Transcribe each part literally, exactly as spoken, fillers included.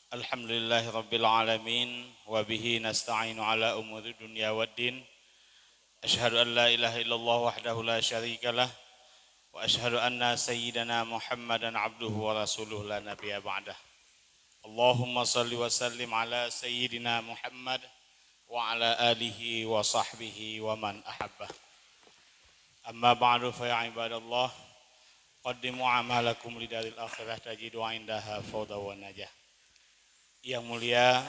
Alhamdulillahirabbil alamin, wa bihi nasta'inu ala umuri dunya waddin. Asyhadu an la ilaha illallah wahdahu la syarikalah, wa asyhadu anna sayyidana Muhammadan abduhu wa rasuluh la nabiyya ba'dah. Allahumma salli wa sallim ala sayyidina Muhammad wa ala alihi wa sahbihi wa man ahabbah. Amma ba'du, fa ya ibadallah, qaddimu amalakum lidaril akhirah tajidu indaha fawza wa najah. Yang mulia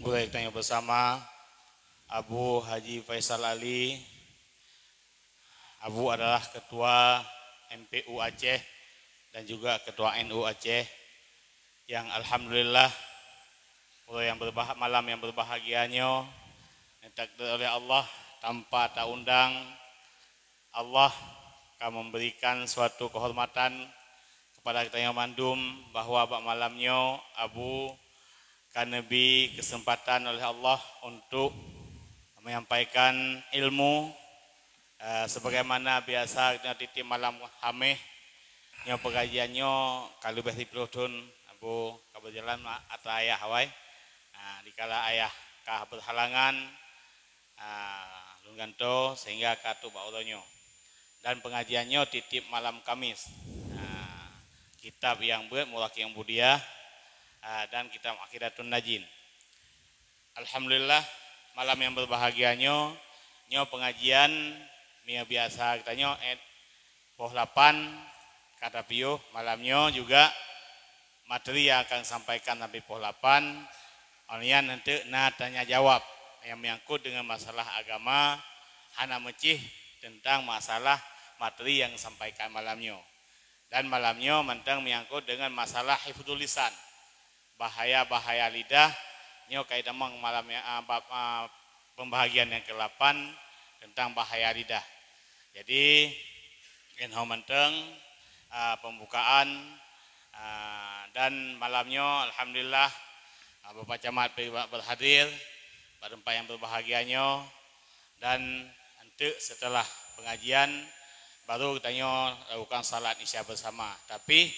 gurée tanyoe bersama, Abu Haji Faisal Ali. Abu adalah ketua M P U Aceh dan juga ketua N U Aceh, yang alhamdulillah, uroe yang berbah-, malam yang berbahagia nyoe ditakdir oleh Allah tanpa taundang. Allah ka memberikan suatu kehormatan kepada geutanyoe mandum bahwa bak malam nyoe Abu ka neubi keuseumpatan oleh Allah untuk menyampaikan ilmu, eh, sebagaimana biasa geutanyoe tiep-tiep malam Hameh. Nyoe pengajian nyoe ka leubeh siplôh thon Abu ka beujalan ma-, atra ayah awai. Ah, dikala ayah ka berhalangan, ah, lôn gantoe sehingga ka trok bak uroe nyoe. Dan pengajian nyoe tiep-tiep malam Kamis. Ah, kitab nyang beuet Muraqibah Ubudiyah, ah, dan kitab Aqidatun Najin. Alhamdulillah, malam yang berbahagia nyoe, nyoe pengajian mie biasa geutanyoe, eh, poh lapan ka tapiôh, malam nyoe juga materi yang akan sampaikan sampai poh lapan, awaknyan nanti na tanya jawab yang menyangkut dengan masalah agama, hana meucih tentang masalah materi yang sampaikan malam nyoe. Dan malam nyoe mantong menyangkut dengan masalah hifdhul lisan, bahaya-bahaya lidah. Nyoe ka itamong malam yang, ah, bab, ah, pembahagian yang kelapan tentang bahaya lidah. Jadi, nyoe mantong, ah, pembukaan, ah, dan malam nyoe alhamdulillah, ah, Bapak Camat ber-, berhadir bak teumpat yang berbahagia nyoe. Dan enteuk setelah pengajian, baru geutanyoe lakukan salat Isya bersama. Tapi,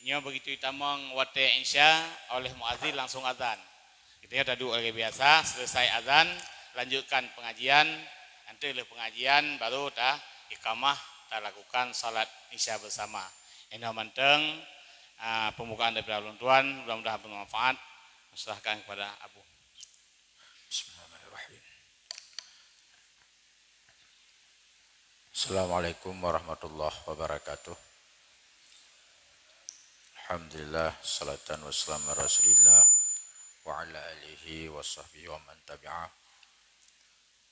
nyoe begitu itamong watée Isya, oleh muazin langsung azan. Geutanyoe taduek lagée biasa, selesai azan, lanjutkan pengajian, enteuk lheueh pengajian, baru ta iqamah, talakukan salat Isya bersama. Inoe mantong, ah, pembukaan daripada ulôn tuan, mudah-mudahan bermanfaat. Serahkan kepada Abu. Bismillahirrahmanirrahim. Assalamualaikum warahmatullahi wabarakatuh. Alhamdulillah, salatan wassalamu ala Rasulillah wa ala alihi wa sahbihi wa man tabi'ah.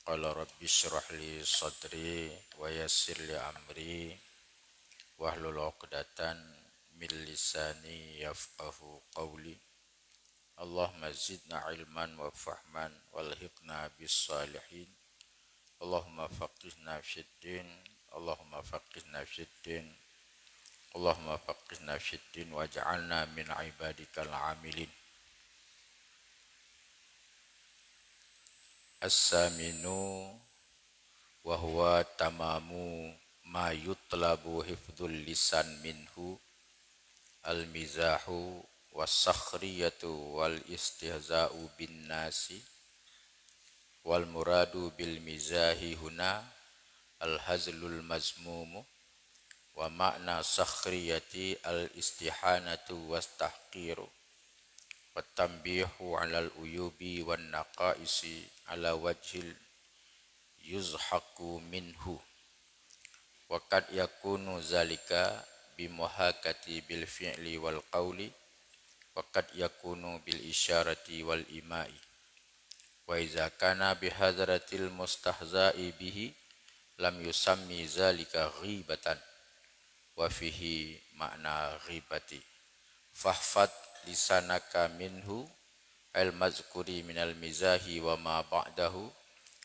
Qala rabbi syrah li sadri wa yassir li amri wahlul uqdatan min lisani yafqahu qawli. Allahumma zidna ilman wa fahman walhiqna bis salihin. Allahumma faqihna fid din. Allahumma faqihna fid din. Allahumma faqihna fid din waj'alna min ibadikal amilin. As-saminu wa huwa tamamu ma yutlabu hifdhul lisan minhu, al-mizahu was-sakhriyatu wal istihza'u bin nasi, wal muradu bil mizahi huna al-hazlul mazmumu, wa ma'na sakhriyati al-istihanatu was tahqiru, wat tanbihu alal uyubi wan naqaisi ala wajhil yuzhaku minhu. Wa qad yakunu zalika bi muhakati bil fi'li wal qawli, wa qad yakunu bil isyarati wal imai. Wa iza kana bi hadratil mustahza'i bihi lam yusammi zalika ghibatan, wa fihi ma'na ghibati. Fahfad lisanaka minhu, al mazkuri minal mizahi wa ma ba'dahu,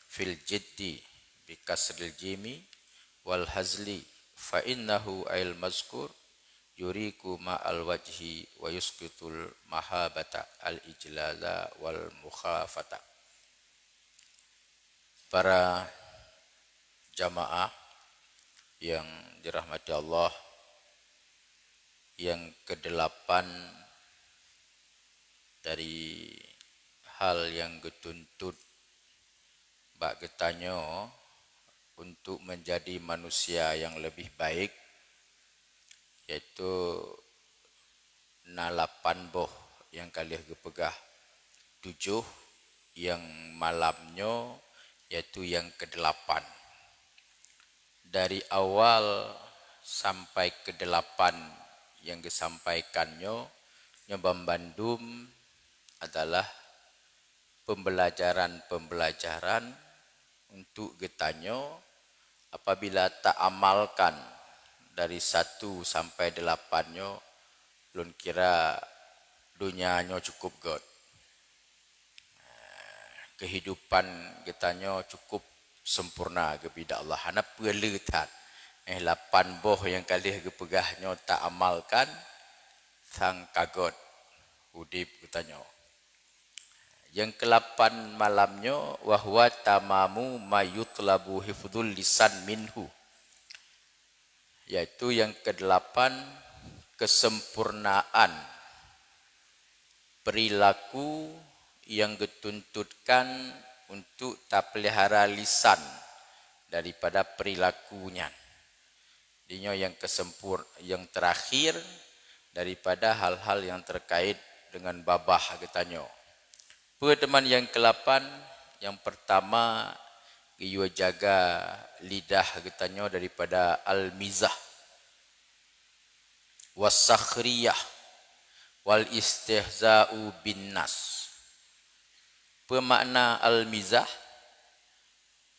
fil jiddi bi kasril jimi wal hazli, fa innahu al mazkur yuriku ma al wajhi wa yusqitul mahabata al ijlala wal mukhafata. Para jamaah yang dirahmati Allah, Yang kedelapan dari hal yang geutuntut bak geutanyoe untuk menjadi manusia yang lebih baik, yaitu na lapan boh nyang ka lheueh geupeugah, tujoh nyang malam nyoe, yaitu nyang kedelapan. Dari awal sampai kedelapan nyang geusampaikan nyoe, nyoe banmandum adalah pembelajaran-pembelajaran untuk geutanyoe. Apabila taamalkan dari satu sampai delapan nyoe, lôn kira donya nyoe cukup göt. Kehidupan geutanyoe cukup sempurna geubri lé Allah, hana peue le that. Eh, lapan boh nyang ka lheueh geupeugah nyoe taamalkan, sang ka göt udeb geutanyoe. Nyang keulapan malam nyoe, wa huwa tamamu ma yutlabu hifdzul lisan minhu, yaitu nyang kedelapan, kesempurnaan perilaku nyang geutuntutkan untuk tapelihara lisan daripada perilaku nyan. Di nyoe nyang kesempur-, nyang terakhir daripada hal-hal yang terkait dengan babah geutanyoe. Peue teuma nyang keulapan? Nyang pertama, geuyue jaga lidah geutanyoe daripada al-mizah, was-sakhriyah, wal-istihza'u bin nas. Peue makna al-mizah?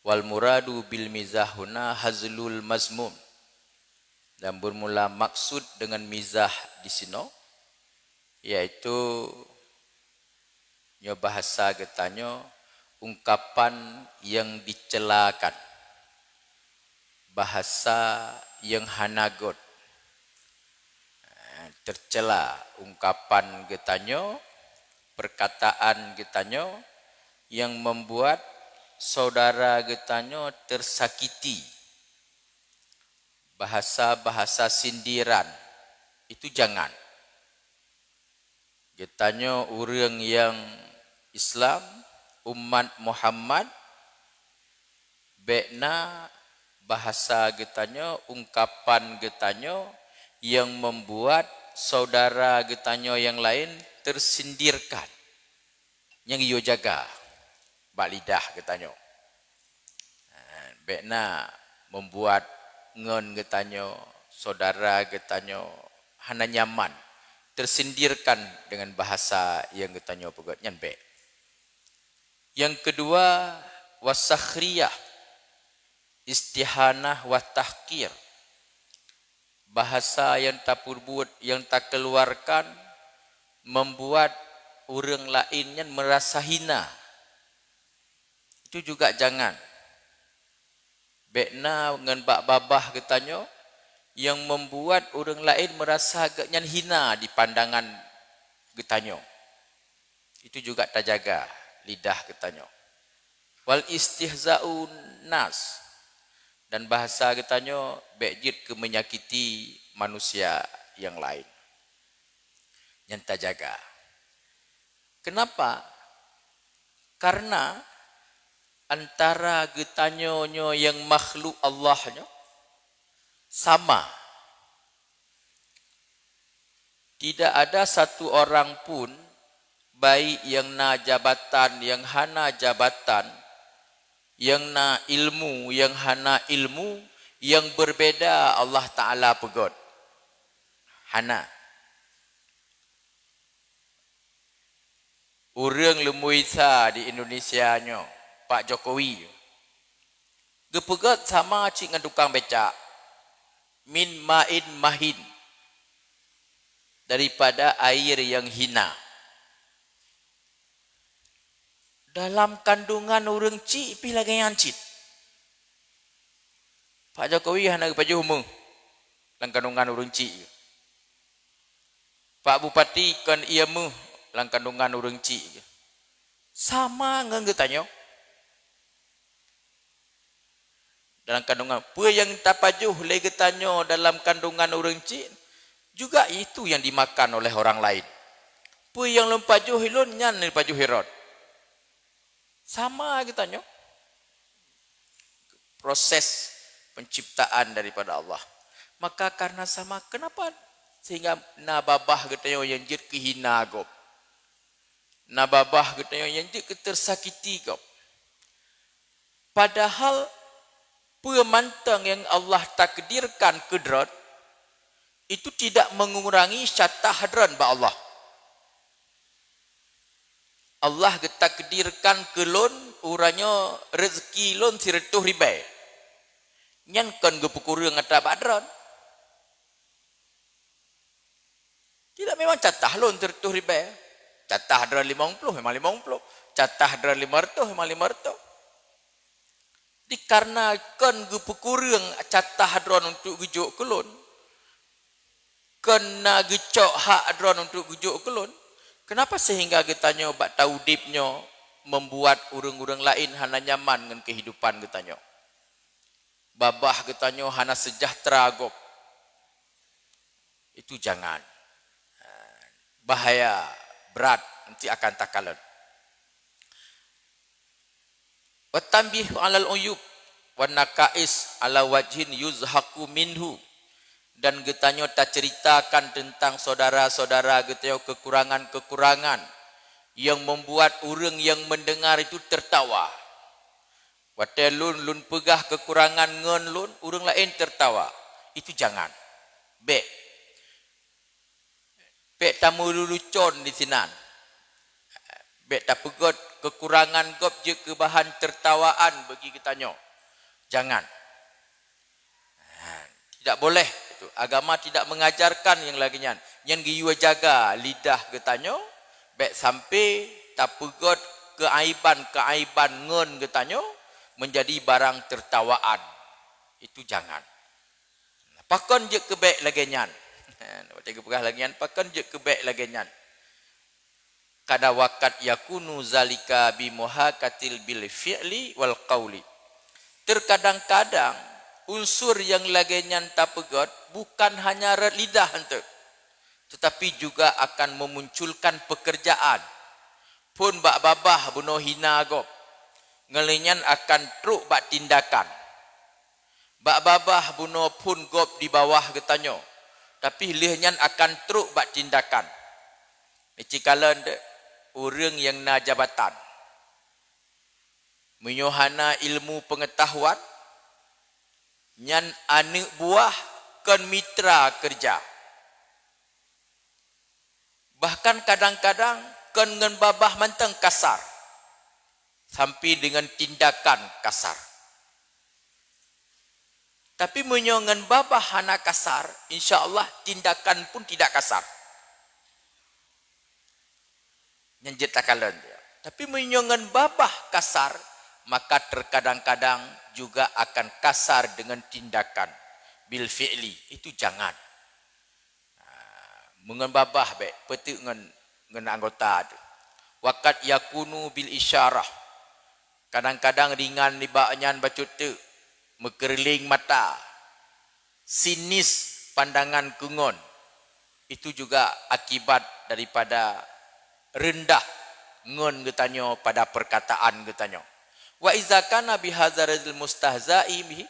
Wal muradu bil mizah huna hazlul mazmum. Dan bermula maksud dengan mizah di sinoe, yaitu nyoe bahasa geutanyoe ungkapan nyang dicelakan, bahasa nyang hana göt. Eh, tercela ungkapan geutanyoe, perkataan geutanyoe nyang membuat saudara geutanyoe tersakiti. Bahasa-bahasa sindiran, itu jangan. Geutanyoe ureuëng nyang Islam, umat Muhammad, bék na bahasa geutanyoe, ungkapan geutanyoe nyang membuat saudara geutanyoe nyang laén tersindirkan. Nyang geuyue jaga bak lidah geutanyoe. Ha, bék na membuat ngon geutanyoe, saudara geutanyoe hana nyaman, tersindirkan dengan bahasa nyang geutanyoe peugét, nyan bék. Nyang keudua, wasakhriyah, istihanah wa tahqir. Bahasa nyang tapeubuet, nyang takeuluarkan, membuat ureuëng laén nyan meurasa hina. Itu juga jangan. Bék na ngon bak babah geutanyoe nyang membuat ureuëng laén meurasa geuh nyan hina di pandangan geutanyoe. Itu juga tajaga lidah geutanyoe. Wal istihza'un nas, dan bahasa geutanyoe bék jeuet keu menyakiti manusia nyang laén. Nyan tajaga. Kenapa? Karena antara geutanyoe nyoe nyang makhluk Allah nyoe sama. Tidak ada satu orang pun, baik nyang na jabatan, nyang hana jabatan, nyang na ilmu, nyang hana ilmu, nyang berbeda Allah Taala peugét. Hana. Ureuëng leumui sa di Indonesia nyoe, Pak Jokowi, geupeugét sama cit ngon tukang becak, min ma'in mahin, daripada air yang hina. Dalam kandungan ureuëng chik pih lagée nyan cit. Pak Jokowi hana geupajoh méuh lam kandungan ureuëng chik. Pak Bupati kon ié méuh lam kandungan ureuëng chik. Sama ngon geutanyoe. Dalam kandungan, peue nyang tapajoh lé geutanyoe dalam kandungan ureuëng chik, Juga itu yang dimakan oleh orang lain. Peue nyang lôn pajoh ulôn, nyan lôn pajoh droe. Sama geutanyoe. Proses penciptaan daripada Allah. Maka karena sama, kenapa sehingga na babah geutanyoe nyang jeuet keu hina gob? Na babah geutanyoe nyang jeuet keu tersakiti gob? Padahal peue mantong nyang Allah takdirkan keu droe, itu tidak mengurangi jatah droe bak Allah. Allah geutakdirkan keu lôn uroe nyoe rezeki lôn sireutôh ribèe. Nyan kon geupeukureueng atra bak droe. Tidak, memang jatah lôn sireutôh ribèe. Jatah droe limong ploh, memang limong ploh. Jatah droe lima reutôh, memang lima reutôh. Dikareuna kon geupeukureueng jatah droe untuk geujok keu lôn, kon na geucok hak droe untuk geujok keu lôn, kenapa sehingga geutanyoe bak taudeb nyoe membuat ureuëng-ureuëng laén hana nyaman ngon keuhidupan geutanyoe? Babah geutanyoe hana seujahteura gob. Itu jangan. Bahaya, brat, nanti akan takalon. Wa tanbih alal uyub wan naqais ala wajhin yuzhaqu minhu. Dan geutanyoe taceritakan tentang saudara-saudara geutanyoe kekurangan-kekurangan yang membuat ureuëng yang mendengar itu tertawa. Watée lôn, lôn peugah kekurangan ngon lôn, ureuëng laén tertawa. Itu jangan. Bék. Bék tameululucon disinan. Bék tapeugét kekurangan gob jeuet keu bahan tertawaan bagi geutanyoe. Jangan. Tidak boleh. Itu. Agama tidak mengajarkan nyang lagée nyan. Nyang geuyue jaga lidah geutanyoe, bék sampai tapeugét keaiban-keaiban ngon geutanyoe menjadi barang tertawaan. Itu jangan. Pakon jeuet keu bék lagée nyan? Watée geupeugah lagée nyan, pakon jeuet keu bék lagée nyan? Kada wa qad yakunu zalika bi muhakatil bil fi'li wal qauli. Terkadang-kadang unsur nyang lagée nyan tapeugét bukan hanya rot lidah enteuk, tetapi juga akan memunculkan pekerjaan. Phon bak babah bunoe hina gob, ngon lheueh nyan akan trok bak tindakan. Bak babah bunoe phon gob di bawah geutanyoe, tapi lheueh nyan akan trok bak tindakan. Meucikalon deh, ureuëng nyang na jabatan, meunyoe hana ilmu peungeutahuan, nyan aneuëk buah kon mitra keureuja. Bahkan kadang-kadang kon ngon babah mantong kasar, sampai deungon tindakan kasar. Tapi meunyoe ngon babah hana kasar, insya Allah tindakan pun tidak kasar. Nyan jeuet takalon. Tapi meunyoe ngon babah kasar, maka terkadang-kadang juga akan kasar dengan tindakan. Bil fi'li, itu jangan. Meungon babah bék, peuteuk ngon, ngon anggota teuh. Wa qad yakunu bil isyarah. Kadang-kadang ringan nibak nyan bacut teuk, meukeureuléng mata, sinis pandangan keu ngon. Itu juga akibat daripada reundah ngon geutanyoe pada perkataan geutanyoe. Wa iza kana bihadzaridil mustahza'i bihi,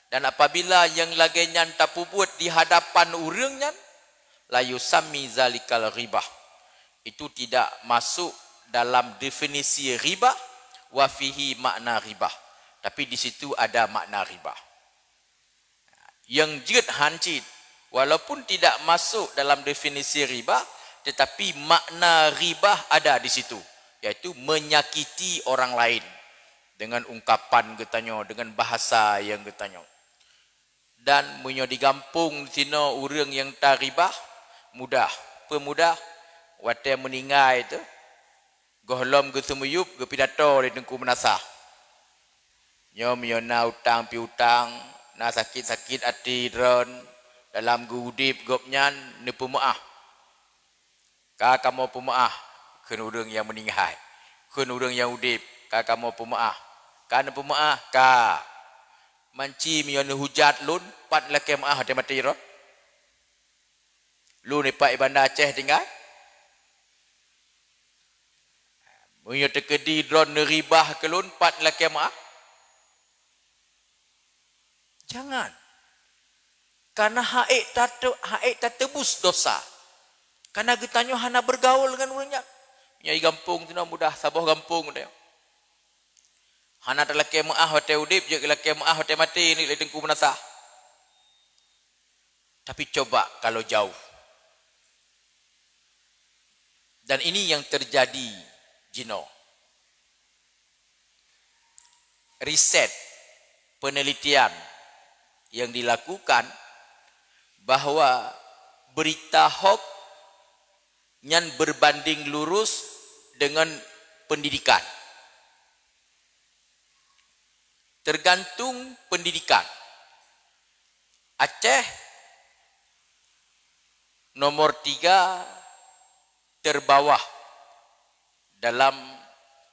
dan apabila nyang lagée nyan tapeubuet di hadapan ureuëng nyan, la yusammi zalikal ghibah. Itu tidak masuk dalam definisi ghibah, wa fihi makna ghibah. Tapi di situ ada makna ghibah. Nyang jeuet han cit, walaupun tidak masuk dalam definisi ghibah, tetapi makna ghibah ada di situ, yaitu menyakiti orang lain dengan ungkapan geutanyoe, dengan bahasa nyang geutanyoe. Dan meunyoe di gampông sinoe ureuëng nyang taghibah, mudah. Peue mudah? Watée meuninggai teuh, gohlom geuseumiyueb geupidato lé Teungku Meunasah. Nyoe meunyoe na utang piutang, na sakét-sakét até droen dalam geuudeb gobnyan, neupeumeuáh. Ka kamoe peumeuáh kheun ureuëng nyang meuninggai, kheun ureuëng nyang udeb, ka kamoe peumeuáh. Ka neupeumeuáh, ka. Manci meunyoe neuhujat lôn, pat lakée meuáh watée maté droen. Lôn ipat i Banda Aceh tinggai. Meunyoe teukeudi droe neuribah keu lôn, pat lakée meu'ah? Jangan. Karena ha'ék tate-, ha'ék tateubiet dosa. Karena geutanyoe hana bergaul ngon ureuëng nyan. Meunyoe i gampông sinoe mudah, saboh gampông geutanyoe. Hana talakée meu'ah watée udeb, jeuet lakée meu'ah watée maté, ni lé Teungku Meunasah. Tapi coba kalau jauh. Dan ini yang terjadi jinoe. Riset, penelitian yang dilakukan bahwa berita hoax nyan berbanding lurus dengan pendidikan. Tergantung pendidikan. Aceh nomor tiga terbawah dalam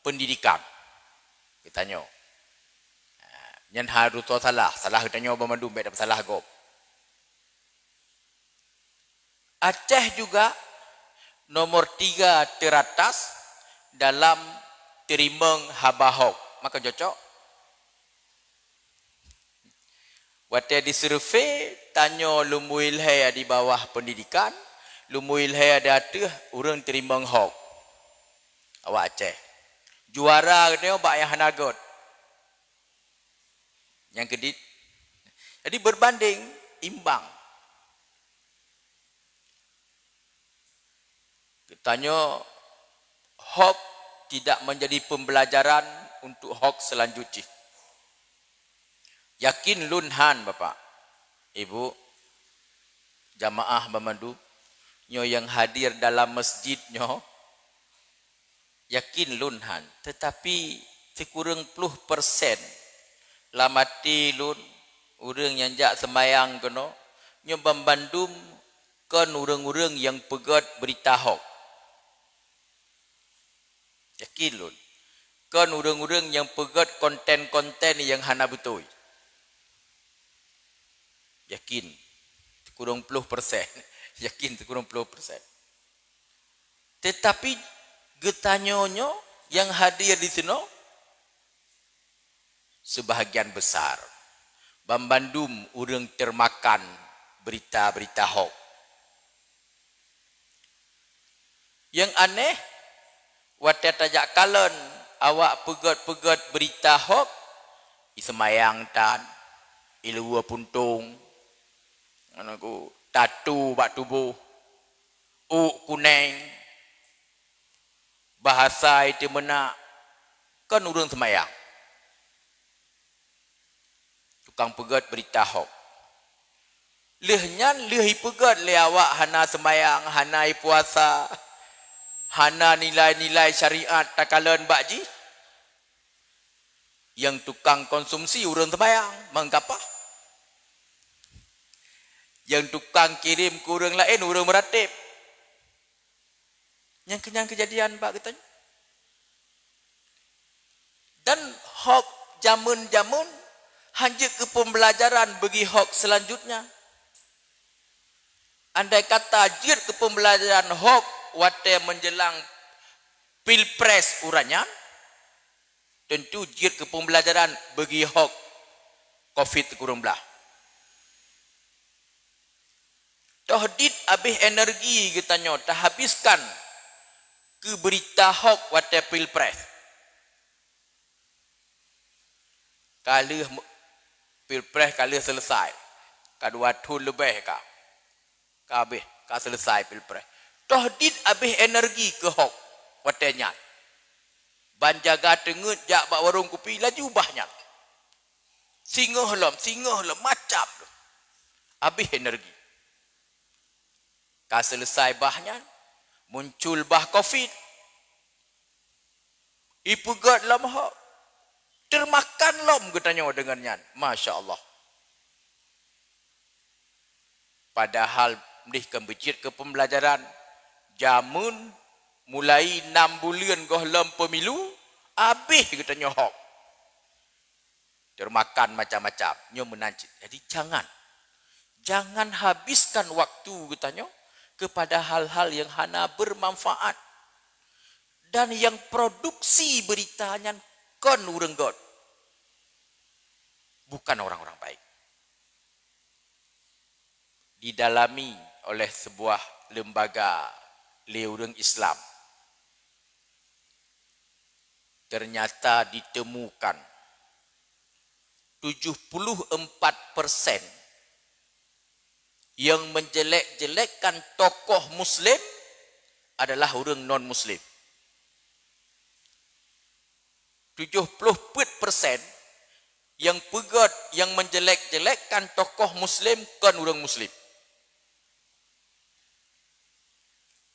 pendidikan. Geutanyoe. Ha, nyan harus salah. Salah geutanyoe banmandum, bék tapeusalah gob. Aceh juga nomor tiga teratas dalam teurimong haba hoax. Maka cocok. Watée disurvei, tanyoe lumboi lhée di bawah pendidikan, lumboi lhée di ateueh ureuëng teurimong hoax. Awak Aceh. Juara geutanyoe bak nyang hana gét. Nyang keudit. Jadi berbanding imbang. Geutanyoe hoax tidak menjadi pembelajaran untuk hoax selanjut jih. Yakin lôn han, Bapak, Ibu, jamaah banmandum, nyoe nyang hadir dalam masjid nyoe, yakin lôn han, tetapi sikureueng ploh persen lam até lôn, ureuëng nyang jak seumayang keunoe, nyoe banmandum kon ureuëng-ureuëng nyang peugét beurita hoax. Yakin lôn. Kon ureuëng-ureuëng nyang peugét konten-konten nyang hana beutôi. Yakin. Sikureueng ploh persen. Yakin sikureueng ploh persen. Tetapi geutanyoe nyoe nyang hadir di sinoe, sebahagian besar banmandum ureuëng teumakan beurita-beurita hoax. Nyang aneh, watée tajak kalon awak peugét-peugét beurita hoax, i seumayang tan, i luweue puntông, ngon aku tatu bak tuboh, ôk kunéng, bahasa i teumeunak, kon ureuëng seumayang. Tukang peugét beurita hoax. Lheueh nyan lheueh ipeugét lé awak hana seumayang, hana ipuasa, hana nilai-nilai syariat takalon bak jih. Nyang tukang konsumsi ureuëng seumayang, mengkapah. Nyang tukang kirém keu ureuëng laén, ureuëng meuratéb. Nyang keu-, nyang keujadian bak geutanyoe. Dan hoax jameun-jameun hanjeuet keu pembelajaran bagi hoax selanjutnya. Andai kata jeuet keu pembelajaran hoax watée menjelang pilpres uroe nyan, tentu jeuet keu pembelajaran bagi hoax covid sikureueng blah. Toh dit abéh energi geutanyoe tahabiskan keu beurita hoax watée pilpres. Ka lheueh me-, pilpres ka lheueh selesai. Ka dua thon leubeh ka. Ka abéh, ka selesai pilpres. Toh dit abéh energi keu hoax watée nyan. Ban jaga teungeut jak bak warong kupi laju bah nyan. Singoh lom, singoh lom, macam lom. Abéh energi. Ka selesai bah nyan, muncul bah covid. Ipeugét lom hoax. Teumakan lom geutanyoe deungon nyan. Masya Allah. Padahal meunan kan beujeuet keu pembelajaran. Jameun mulai enam buleuen gohlom pemilu, abéh geutanyoe hoax. Teumakan macam-macam. Nyoe meunan cit. Jadi jangan. Jangan habiskan waktu geutanyoe kepada hal-hal yang hana bermanfaat. Dan yang produksi berita nyan kon ureuëng göt. Bukan orang-orang baik. Didalami oleh sebuah lembaga lé ureuëng Islam, ternyata ditemukan tujuh puluh empat persen yang menjelek-jelekkan tokoh muslim adalah ureuëng non-muslim. Tujuh puluh peuet persen yang peugét, yang menjelek-jelekkan tokoh muslim kon ureuëng muslim.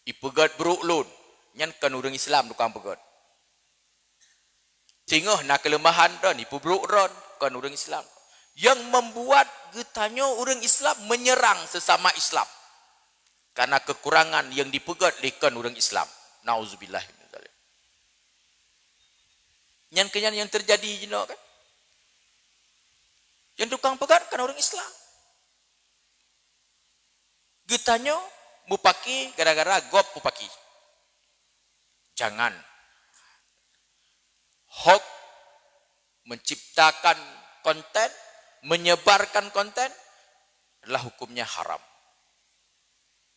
Ipeugét brôk lôn, nyan kon ureuëng Islam tukang peugét. Singoh na keuleumahan droen, ipeubrôk droen, kon ureuëng Islam. Yang membuat geutanyoe ureuëng Islam menyerang sesama Islam karena kekurangan yang dipeugét lé kon ureuëng Islam. Nauzubillah min zalik. Nyan keu nyan yang terjadi jinoe kan? Yang tukang peugét kan ureuëng Islam. Geutanyoe mupaki gara-gara gob mupaki. Jangan. Hoax, menciptakan konten, menyebarkan konten adalah hukumnya haram.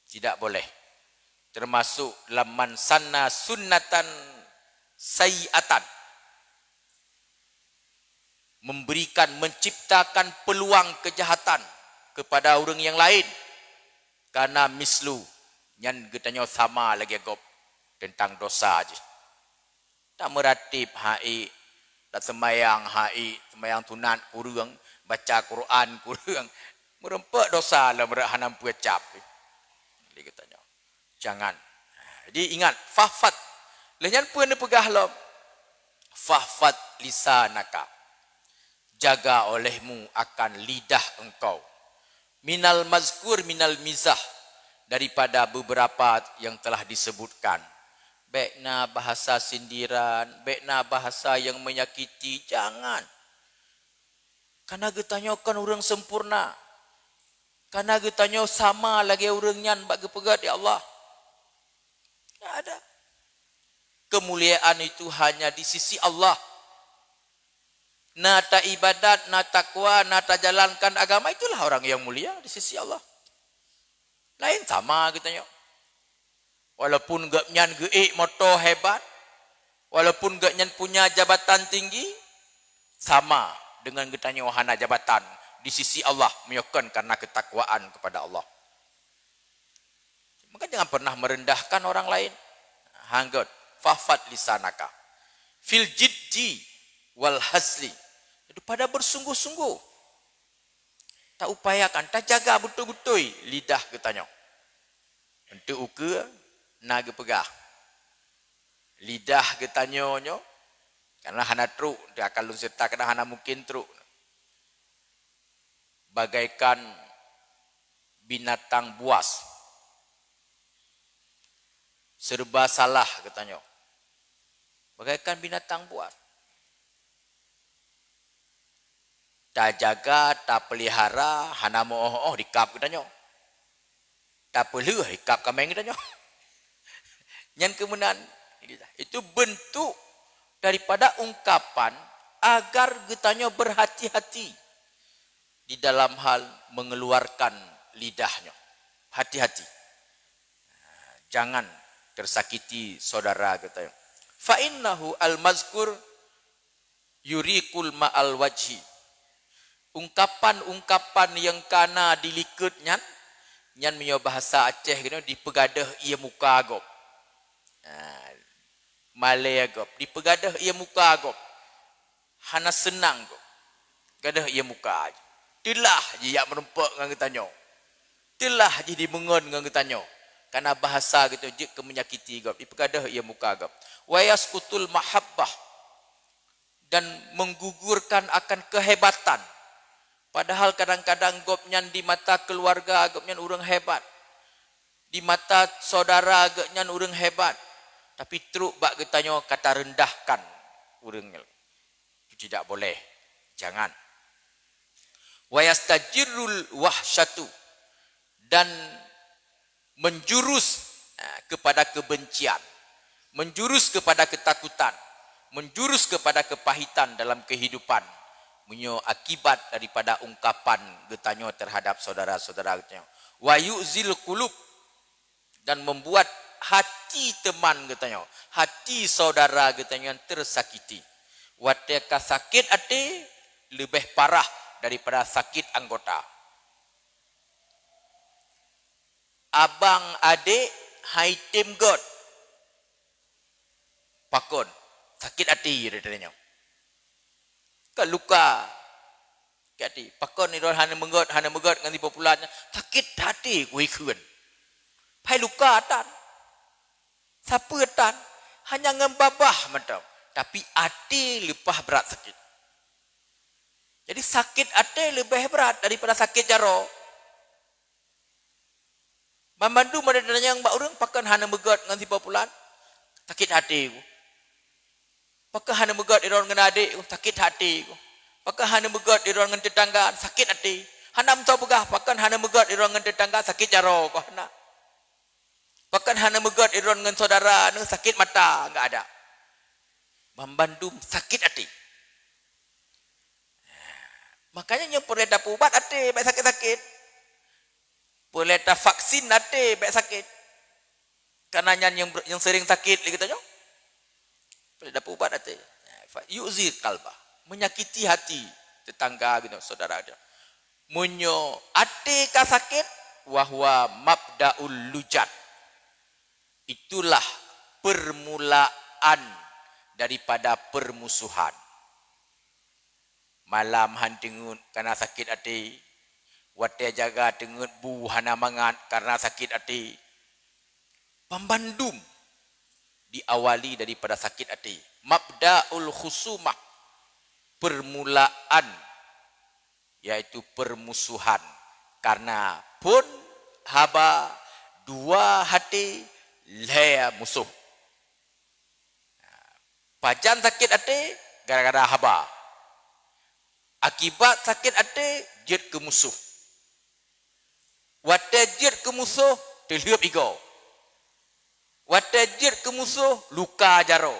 Tidak boleh. Termasuk dalam man sanna sunnatan sayyi'atan. Memberikan, menciptakan peluang kejahatan kepada ureuëng yang lain. Karena mislu, nyan geutanyoe sama lagée gob tentang dosa jih. Tameuratéb hai, taseumayang hai, seumayang sunat kureueng, baca Quran kureueng, meureumpok dosa lom rot hana peucab. Lé geutanyoe. Jangan. Jadi ingat, fahfat. Lheueh nyan peue neupeugah lom? Fahfat lisanaka. Jaga olehmu akan lidah engkau. Minal mazkur minal mizah, daripada beberapa yang telah disebutkan. Bék na bahasa sindiran, bék na bahasa yang menyakiti, jangan. Karena geutanyoe kon ureuëng sempurna. Karena geutanyoe sama lagée ureuëng nyan bak geupeugét di Allah. Tidak ada. Kemuliaan itu hanya di sisi Allah. Na taibadat, na takwa, na tajalankan agama, itulah orang yang mulia di sisi Allah. Lain sama geutanyoe. Walaupun gobnyan geuék moto hebat, walaupun gobnyan punya jabatan tinggi, sama dengan geutanyoe hana jabatan di sisi Allah, meunyoe kon karena ketakwaan kepada Allah. Maka jangan pernah merendahkan orang lain. Hanggot, fahfat lisanaka. Fil jiddi wal hazli. Itu pada bersungguh-sungguh. Taupayakan, tajaga beutôi-beutôi lidah geutanyoe. Untuk ukeue na geupeugah. Lidah geutanyoe nyoe, karena hana trok, di akal lôn serta kadang hana mungkin trok. Bagaikan binatang buas. Serba salah geutanyoe. Bagaikan binatang buas. Tajaga, tapelihara, hana meu-oh-oh dikab geutanyoe. Tapeulheueh dikab kaméng geutanyoe. Nyan keumunan. Itu bentuk daripada ungkapan agar geutanyoe berhati-hati di dalam hal mengeluarkan lidah nyoe. Hati-hati. Jangan tersakiti saudara geutanyoe. Fa innahu al-mazkur yuriqul ma'al wajhi. Ungkapan-ungkapan nyang kana dilikot nyan, nyan meunyoe bahasa Aceh geutanyoe dipeugadôh ie muka gob. Ha, malée gob, dipeugadôh ie muka gob. Hana seunang gob. Gadôh ie muka jih. Teulah jih jak meurumpok ngon geutanyoe. Teulah jih jimeungon ngon geutanyoe. Karena bahasa geutanyoe jeuet keu meunyakiti gob. Dipeugadôh ie muka gob. Wa yaskutul mahabbah. Dan menggugurkan akan kehebatan. Padahal kadang-kadang gobnyan di mata keluarga gobnyan ureuëng hebat. Di mata saudara gobnyan ureuëng hebat. Tapi trok bak geutanyoe ka tarendahkan ureuëng nyan. Itu tidak boleh. Jangan. Wa yastajirrul wahsyatu. Dan menjurus, eh, kepada kebencian, menjurus kepada ketakutan, menjurus kepada kepahitan dalam kehidupan, meunyoe akibat daripada ungkapan geutanyoe terhadap saudara-saudara geutanyoe. Wa yu'zil qulub, dan membuat hati teman geutanyoe, hati saudara geutanyoe nyang tersakiti. Watée ka sakét até, leubeh parah daripada sakét anggota. Abang adék hai tem göt. Pakon? Sakét até geutanyoe. Ka luka. Sakét até. Pakon droen hana meugöt, hana meugöt ngon si Pulan nyan? Sakét até ku ikheun. Pai luka tan. Sapeue tan? Hanya ngon babah mantong. Tapi até leupah brat sakét. Jadi sakét até leubeh brat daripada sakét jaroe. Banmandum ada tanyong bak ureuëng, pakon hana meugöt ngon si Pulan? Sakét até ku. Pakon hana meugöt droen ngon adék ku? Sakét até ku. Pakon hana meugöt droen ngon tetangga? Sakét até. Hana meutoe peugah, pakon hana meugöt droen ngon tetangga? Sakét jaroe ku hana. Pakon hana meugöt droen ngon saudara? Neu sakét mata, enggak ada. Banmandum sakét até. Makanya nyang peureulée tapeuubat até bék sakét-sakét. Peureulée tavaksin até bék sakét. Karena nyan nyang, nyang sering sakét lé geutanyoe. Peureulée tapeuubat até. Fa yu'zi qalbah, menyakiti hati tetangga geutanyoe, saudara geutanyoe. Meunyoe até ka sakét, wa huwa mabda'ul lujat. Itulah permulaan daripada permusuhan. Malam han teungeut karena sakét até. Watée jaga teungeut bu hana mangat karena sakét até. Banmandum diawali daripada sakét até. Mabda'ul khusumah, permulaan, yaitu permusuhan. Karena phon haba, dua até, lhée musoh. Pajan sakét até? Gara-gara haba. Akibat sakét até jeuet keu musoh. Watée jeuet keu musoh, teulheueb igoe. Watée jeuet keu musoh, luka jaroe.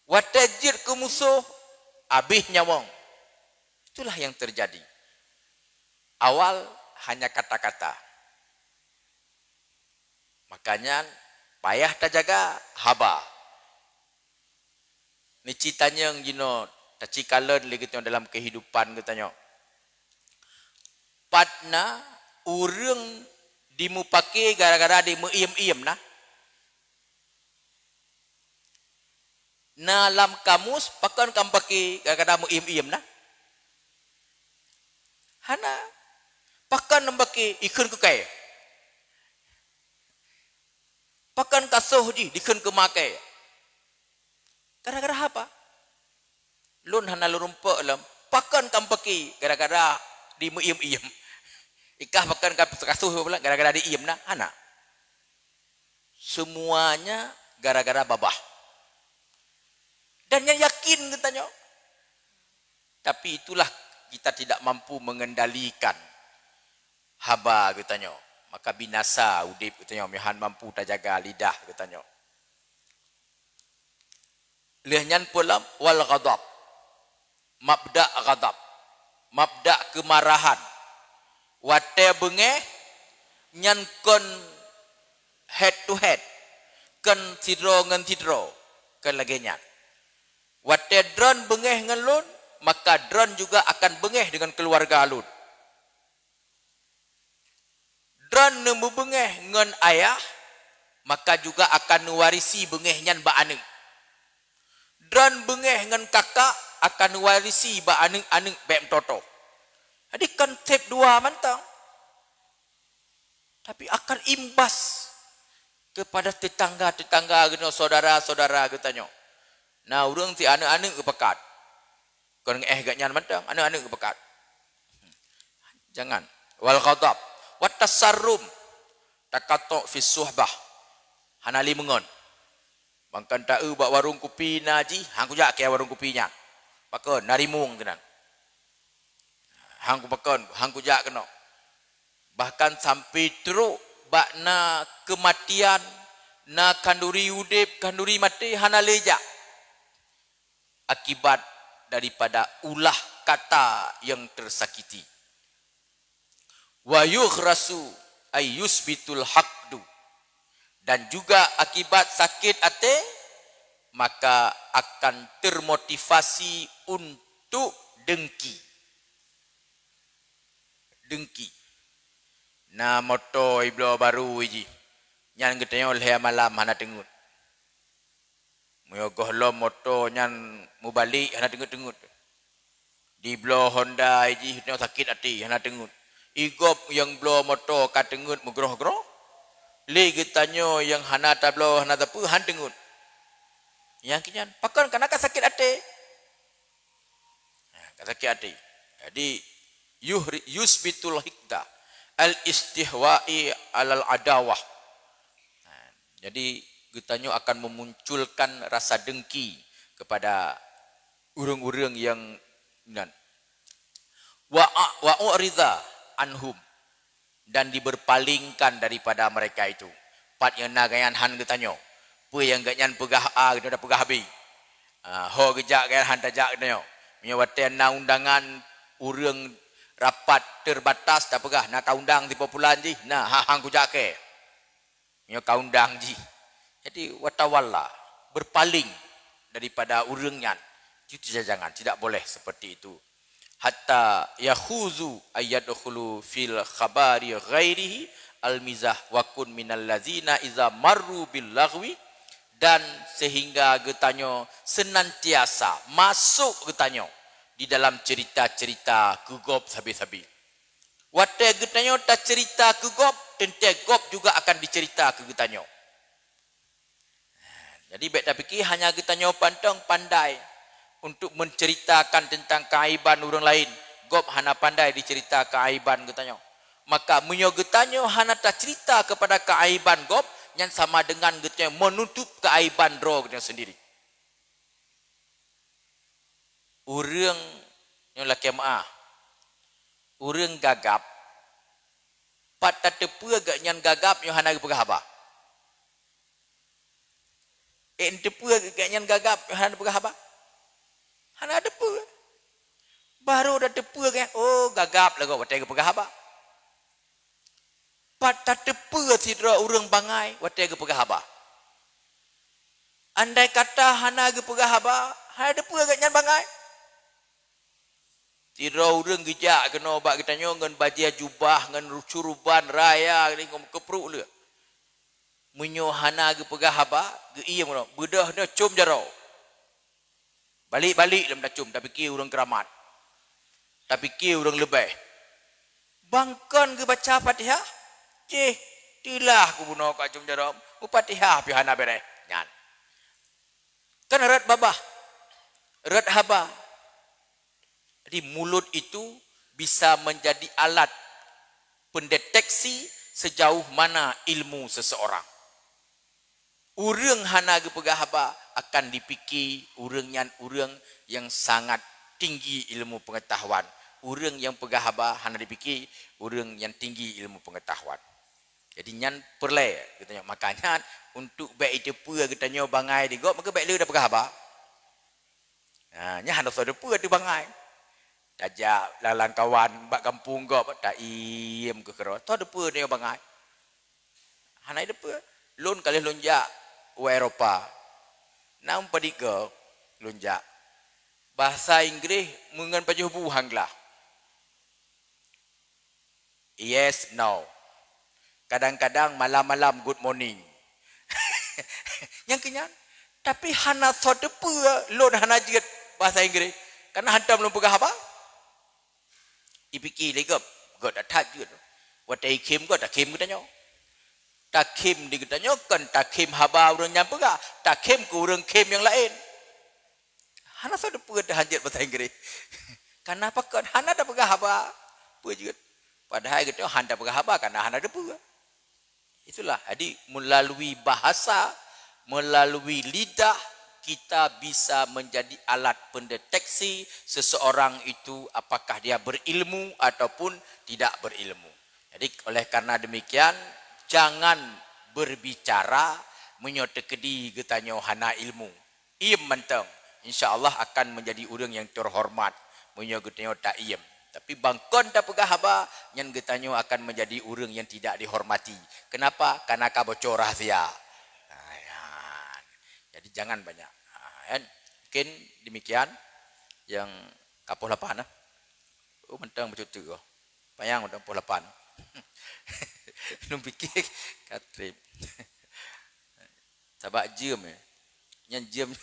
Watée jeuet keu musoh, abéh nyawöng. Itulah yang terjadi. Awal hanya kata-kata. Makanya payah tajaga haba. Neuci tanyong jinoe, tacikalon lé geutanyoe dalam kehidupan geutanyoe. Pat na ureuëng dimupake gara-gara dimeuiem-iem na? Na lam kamus, pakon ka mupake gara-gara meuiem-iem na? Hana. Pakon mupake? Ikheun keu kayée. Pakon ka soh jih dikheun keu ma kayée? Gara-gara haba. Lôn hana lôn rumpok lom. Pakon ka mupake? Gara-gara dimeuiem-iem. Ikah pakon ka soh, gara-gara diiem na? Hana. Semuanya gara-gara babah. Dan nyan yakin geutanyoe. Tapi itulah kita tidak mampu mengendalikan haba geutanyoe. Maka binasa udeb geutanyoe, meuhan mampu tajaga lidah geutanyoe. Lheueh nyan peue lom? Wal ghadab. Mabda ghadab. Mabda keumarahan. Watée beungéh, nyan kon head to head, kon sidroe ngon sidroe, kon lagée nyan. Watée droen beungéh ngon lôn, maka droen juga akan beungéh deungon keuluwarga lôn. Droen neumeubeungéh ngon ayah, maka juga akan neuwarisi beungéh nyan bak aneuëk. Droen beungéh ngon kakak, akan neuwarisi bak aneuëk-aneuëk bék meutotoh. Jadi konsep dua mantong. Tapi akan imbas kepada tetangga-tetangga geutanyoe, saudara-saudara geutanyoe. Na ureuëng ti aneuëk-aneuëk geupakat. Kon éh geuhnyan mantong, aneuëk-aneuëk geupakat. Jangan. Wal ghadab. Wat tasarrum. Taqattu' fis suhbah. Hana lé meungon. Bangkan taeu bak warong kupi na jih, han kujak keu warong kupi nyan. Pakon, na rimueng keunan. Han kupakon, han kujak keunoe. Bahkan sampai trok bak na keumatian, na khanduri udeb, khanduri maté, hana lé jak. Akibat daripada ulah kata yang tersakiti. Wa yughrasu ay yusbitul haqdu. Dan juga akibat sakit até, maka akan termotivasi untuk dengki. Dengki. Na moto ibloe baru jih. Nyan geutanyoe lhée malam hana teungeut. Meunyoe gohlom moto nyan mubalek hana teungeut-teungeut. Dibloe Honda jih nyoe sakét até hana teungeut. Igop nyang bloe moto ka teungeut meugroh-groh. Lé geutanyoe nyang hana tabloe hana sapeue han teungeut. Nyang keu nyan pakon kana ka sakét até. Ha, ka sakét até. Jadi yuhri-, yusbitul hikda al istihwa'i alal adawah. Ha, jadi geutanyoe akan memunculkan rasa dengki kepada ureuëng-ureuëng yang nan. Wa a-, wa u'ridha anhum, dan diberpalingkan daripada mereka itu. Pat nyang na gobnyan han geutanyoe. Peue nyang gobnyan peugah A, geutanyoe tapeugah B. Ah, ho geujak gobnyan han tajak geutanyoe. Meunyoe watée na undangan ureuëng rapat terbatas tapeugah, "Na ka undang sipopulan jih, na ha-, han kujak kée." Nyoe ka undang jih. Jadi, watawalla, berpaling daripada ureuëng nyan. Itu jangan, tidak boleh seperti itu. Hatta yakhuzu ayyadkhulu fil khabari ghairihi al-mizah wa kun minal lazina iza marru bil laghwi, dan sehingga geutanyoe senantiasa masuk geutanyoe di dalam cerita-cerita keu gob sabe-sabe. Watée geutanyoe taceurita keu gob, teuntée gob juga akan diceurita keu geutanyoe. Jadi, bék tapike hanya geutanyoe pantong pandai untuk menceritakan tentang keaiban ureuëng laén, gob hana pandai diceurita keaiban geutanyoe. Maka, meunyoe geutanyoe hana taceurita kepada keaiban gob, nyan sama dengan geutanyoe menutup keaiban droe geutanyoe sendiri. Ureuëng nyoe lakée meuáh. Ureuëng gagab, pat tateupeue gobnyan gagab nyoe hana geupeugah haba? Eh, teupeue gobnyan gagab nyoe hana geupeugah haba? Hana teupeue. Baru tateupeue gobnyan, oh, gagab lagoe watée geupeugah haba. Pat tateupeue sidroe ureuëng bangai watée geupeugah haba? Andai kata hana geupeugah haba, hana teupeue gobnyan bangai. Sidroe ureuëng geujak keunoe bak geutanyoe ngon bajée jubah, ngon suruban raya, ngon keupruk le. Meunyoe hana geupeugah haba, geuiem keunoe, beudôh nyoe com jaroe. Balik-balik lom tacom, tapike ureuëng keuramat. Tapike ureuëng leubeh. Bang kon geubaca Fatihah, ceh, tilah kubunoe ka com jaroe, meufatihah pih hana béréh. Nyan. Kan rot babah, rot haba. Jadi, mulut itu bisa menjadi alat pendeteksi sejauh mana ilmu seseorang. Ureuëng hana geupeugah haba akan dipike ureuëng nyan ureuëng yang sangat tinggi ilmu pengetahuan. Ureuëng yang peugah haba hana dipike ureuëng yang tinggi ilmu pengetahuan. Jadi, nyan peureulée geutanyoe. Makanya, untuk bék iteupeue geutanyoe bangai di gob, maka bék le tapeugah haba. Ha, nyan hana soe teupeue teuh bangai. Tajak lalang kawan bak gampông gob, taiem keu keudroe. Soe teupeue nyoe bangai? Hana teupeue. Lôn ka lheueh lôn jak u Eropa. Na padit goe lôn jak. Bahasa Inggréh meungon pajoh bu han glah. Yes, no. Kadang-kadang malam-malam good morning. Nyang keu nyan. Tapi hana soe teupeue lôn hana jeuet bahasa Inggréh. Karena hantom lôn peugah haba. Ipike lé gob, gob that-that jeuet. Watée ikhém gob, takhém geutanyoe. Takhém di geutanyoe kon takhém haba ureuëng nyan peugah, takhém keu ureuëng khém nyang laén. Hana soe teupeue teuh han jeuet bahasa Inggréh. Karena pakon? Hana tapeugah haba. Peue jeuet? Padahai geutanyoe han tapeugah haba karena hana teupeue. Itulah, jadi melalui bahasa, melalui lidah, kita bisa menjadi alat pendeteksi seseorang itu apakah dia berilmu ataupun tidak berilmu. Jadi, oleh karena demikian, Jangan berbicara meunyoe teukeudi geutanyoe hana ilmu. Iem mantong. Insya Allah akan menjadi ureuëng yang terhormat meunyoe geutanyoe ta iem. Tapi ban kon tapeugah haba, nyan geutanyoe akan menjadi ureuëng yang tidak dihormati. Kenapa? Karena ka bocor rahsia. Nah, nyan. Jadi jangan banyak. Ha, kan? Mungkin demikian yang ka poh lapan, eh. Oh, mantong bacut tu. Panyang mantong poh lapan. Lôn pikir ka treb. Sabab jeuem, eh. Nyan jeuem,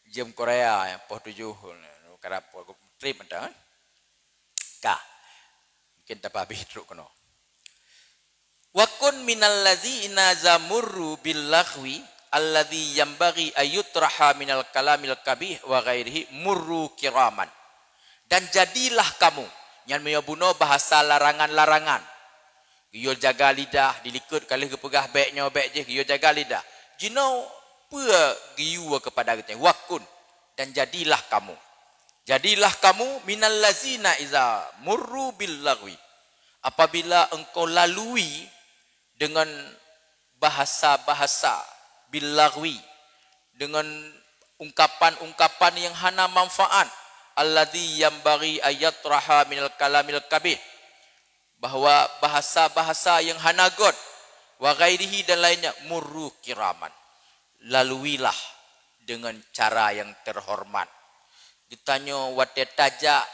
jeuem Korea, eh, poh tujoh. Karab poh treb mantong, eh. Ka. Mungkin tapeuhabéh trok keunoe. Wa kun minal ladzina zamurru bil laghwi alladzi yanbaghi ayyutraha minal kalamil qabih wa ghairihi murru kiraman. Dan jadilah kamu, nyan meunyoe bunoe bahasa larangan-larangan. Geuyue jaga lidah, dilikot ka lheueh geupeugah bék nyoe bék jih, geuyue jaga lidah. Jinoe peue geuyue keupada geutanyoe? Wa kun, dan jadilah kamu. Jadilah kamu minal ladzina iza murru bil laghwi. Apabila engkau lalui dengan bahasa-bahasa bil laghwi, dengan ungkapan-ungkapan yang hana manfaat, alladzi yanbaghi ayyatraha minal kalamil qabih, bahwa bahasa-bahasa yang hana göt, wa ghairihi dan lainnya, murru kiraman. Laluilah dengan cara yang terhormat. Geutanyoe watée tajak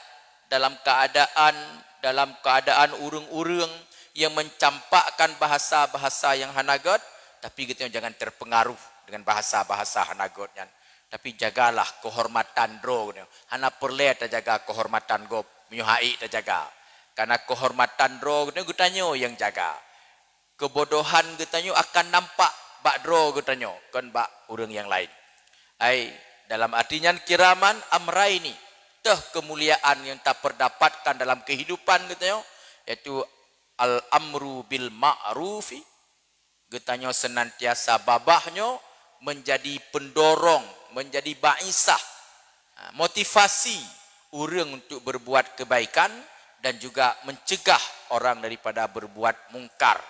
dalam keadaan, dalam keadaan ureuëng-ureuëng yang mencampakkan bahasa-bahasa yang hana göt, tapi geutanyoe jangan terpengaruh dengan bahasa-bahasa hana göt nyan. Tapi jagalah kehormatan droe geutanyoe. Hana peureulée tajaga kehormatan gob meunyoe haiek tajaga. Karena kehormatan droe geutanyoe, geutanyoe nyang jaga. Keubodohan geutanyoe akan nampak bak droe geutanyoe, kon bak ureuëng nyang laén. Ai, dalam arti nyan kiraman amraini, teuh keumuliaan nyang tapeudapatkan dalam keuhidupan geutanyoe, yaitu al-amru bil ma'rufi, geutanyoe seunantiasa babah nyoe menjadi pendorong, menjadi baisah, ha, motivasi ureuëng untuk berbuat kebaikan dan juga mencegah orang daripada berbuat mungkar.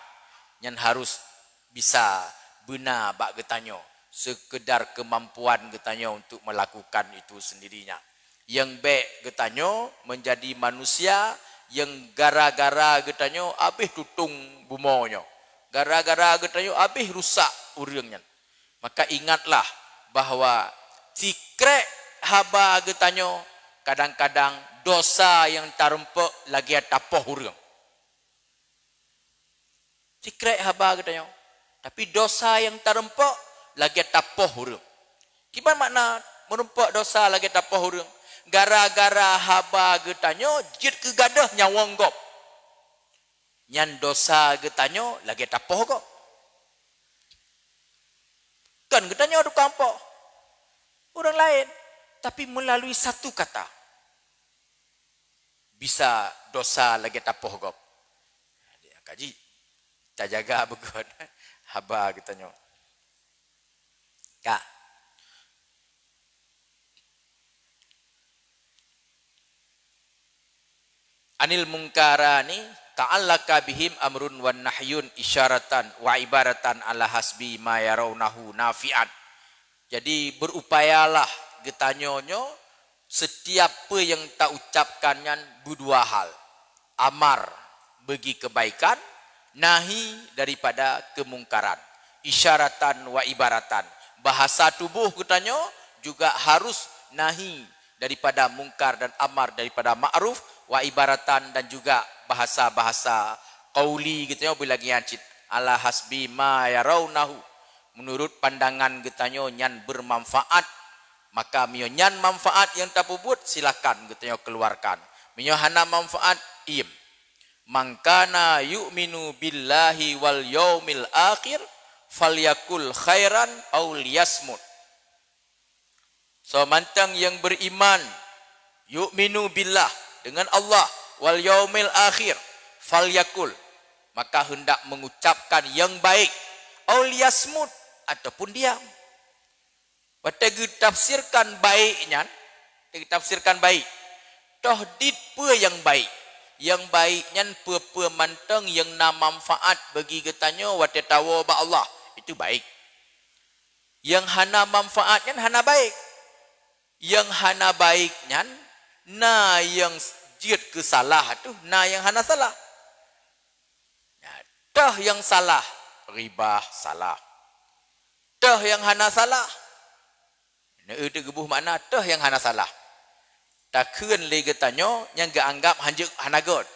Nyan harus bisa beuna bak geutanyoe, sekedar kemampuan geutanyoe untuk melakukan itu sendirinya. Nyang bék geutanyoe menjadi manusia nyang gara-gara geutanyoe habéh tutong bumoe nyoe. Gara-gara geutanyoe habéh rusak ureuëng nyan. Maka ingatlah bahwa sikrek haba geutanyoe kadang-kadang dosa nyang tareumpok lagée tapoh ureuëng. Sikrek haba geutanyoe. Tapi dosa nyang tareumpok lagée tapoh ureuëng. Kiban makna meurumpok dosa lagée tapoh ureuëng? Gara-gara haba geutanyoe jeuet keu gadôh nyawöng gob. Nyan dosa geutanyoe lagée tapoh gob. Kon geutanyoe tukang poh ureuëng laén, tapi melalui satu kata bisa dosa lagée tapoh gob. Jadi, kaji, tajaga beugöt haba geutanyoe. Ka. Anil mungkarani ta'allaka bihim amrun wan nahyun isyaratan wa ibaratan ala hasbi ma yarawnahu nafi'an. Jadi, berupayalah geutanyoe nyoe setiap peue nyang taucapkan nyan beudua hal. Amar bagi kebaikan, nahi daripada kemungkaran. Isyaratan wa ibaratan. Bahasa tubuh geutanyoe juga harus nahi daripada mungkar dan amar daripada ma'ruf, wa ibaratan dan juga bahasa-bahasa qauli geutanyoe beulagian cit. Ala hasbi ma yarawnahu. Menurut pandangan geutanyoe nyan bermanfaat, maka meunyoe nyan manfaat nyang tapeubuet, silakan geutanyoe keluarkan. Meunyoe hana manfaat, iem. "Man kana yu'minu billahi wal yaumil akhir, falyakul khairan aw liyasmut." Soe mantong nyang beriman, yu'minu billah, dengan Allah, wal yaumil akhir, falyakul, maka hendak mengucapkan yang baik, aw liyasmut, ataupun diam. Watée geutafsirkan baik nyan, watée geutafsirkan baik, toh dit peue nyang baik? Nyang baik nyan peue-peue mantong nyang na manfaat bagi geutanyoe watée tawoe bak Allah, itu baik. Nyang hana manfaat nyan hana baik. Nyang hana baik nyan na nyang jeuet keu salah tu, na nyang hana salah. Nah, toh nyang salah, ribah salah. Toh nyang hana salah, na eu teugeuboh makna toh nyang hana salah. Takheun lé geutanyoe nyang geuanggab hanjeuet hana göt.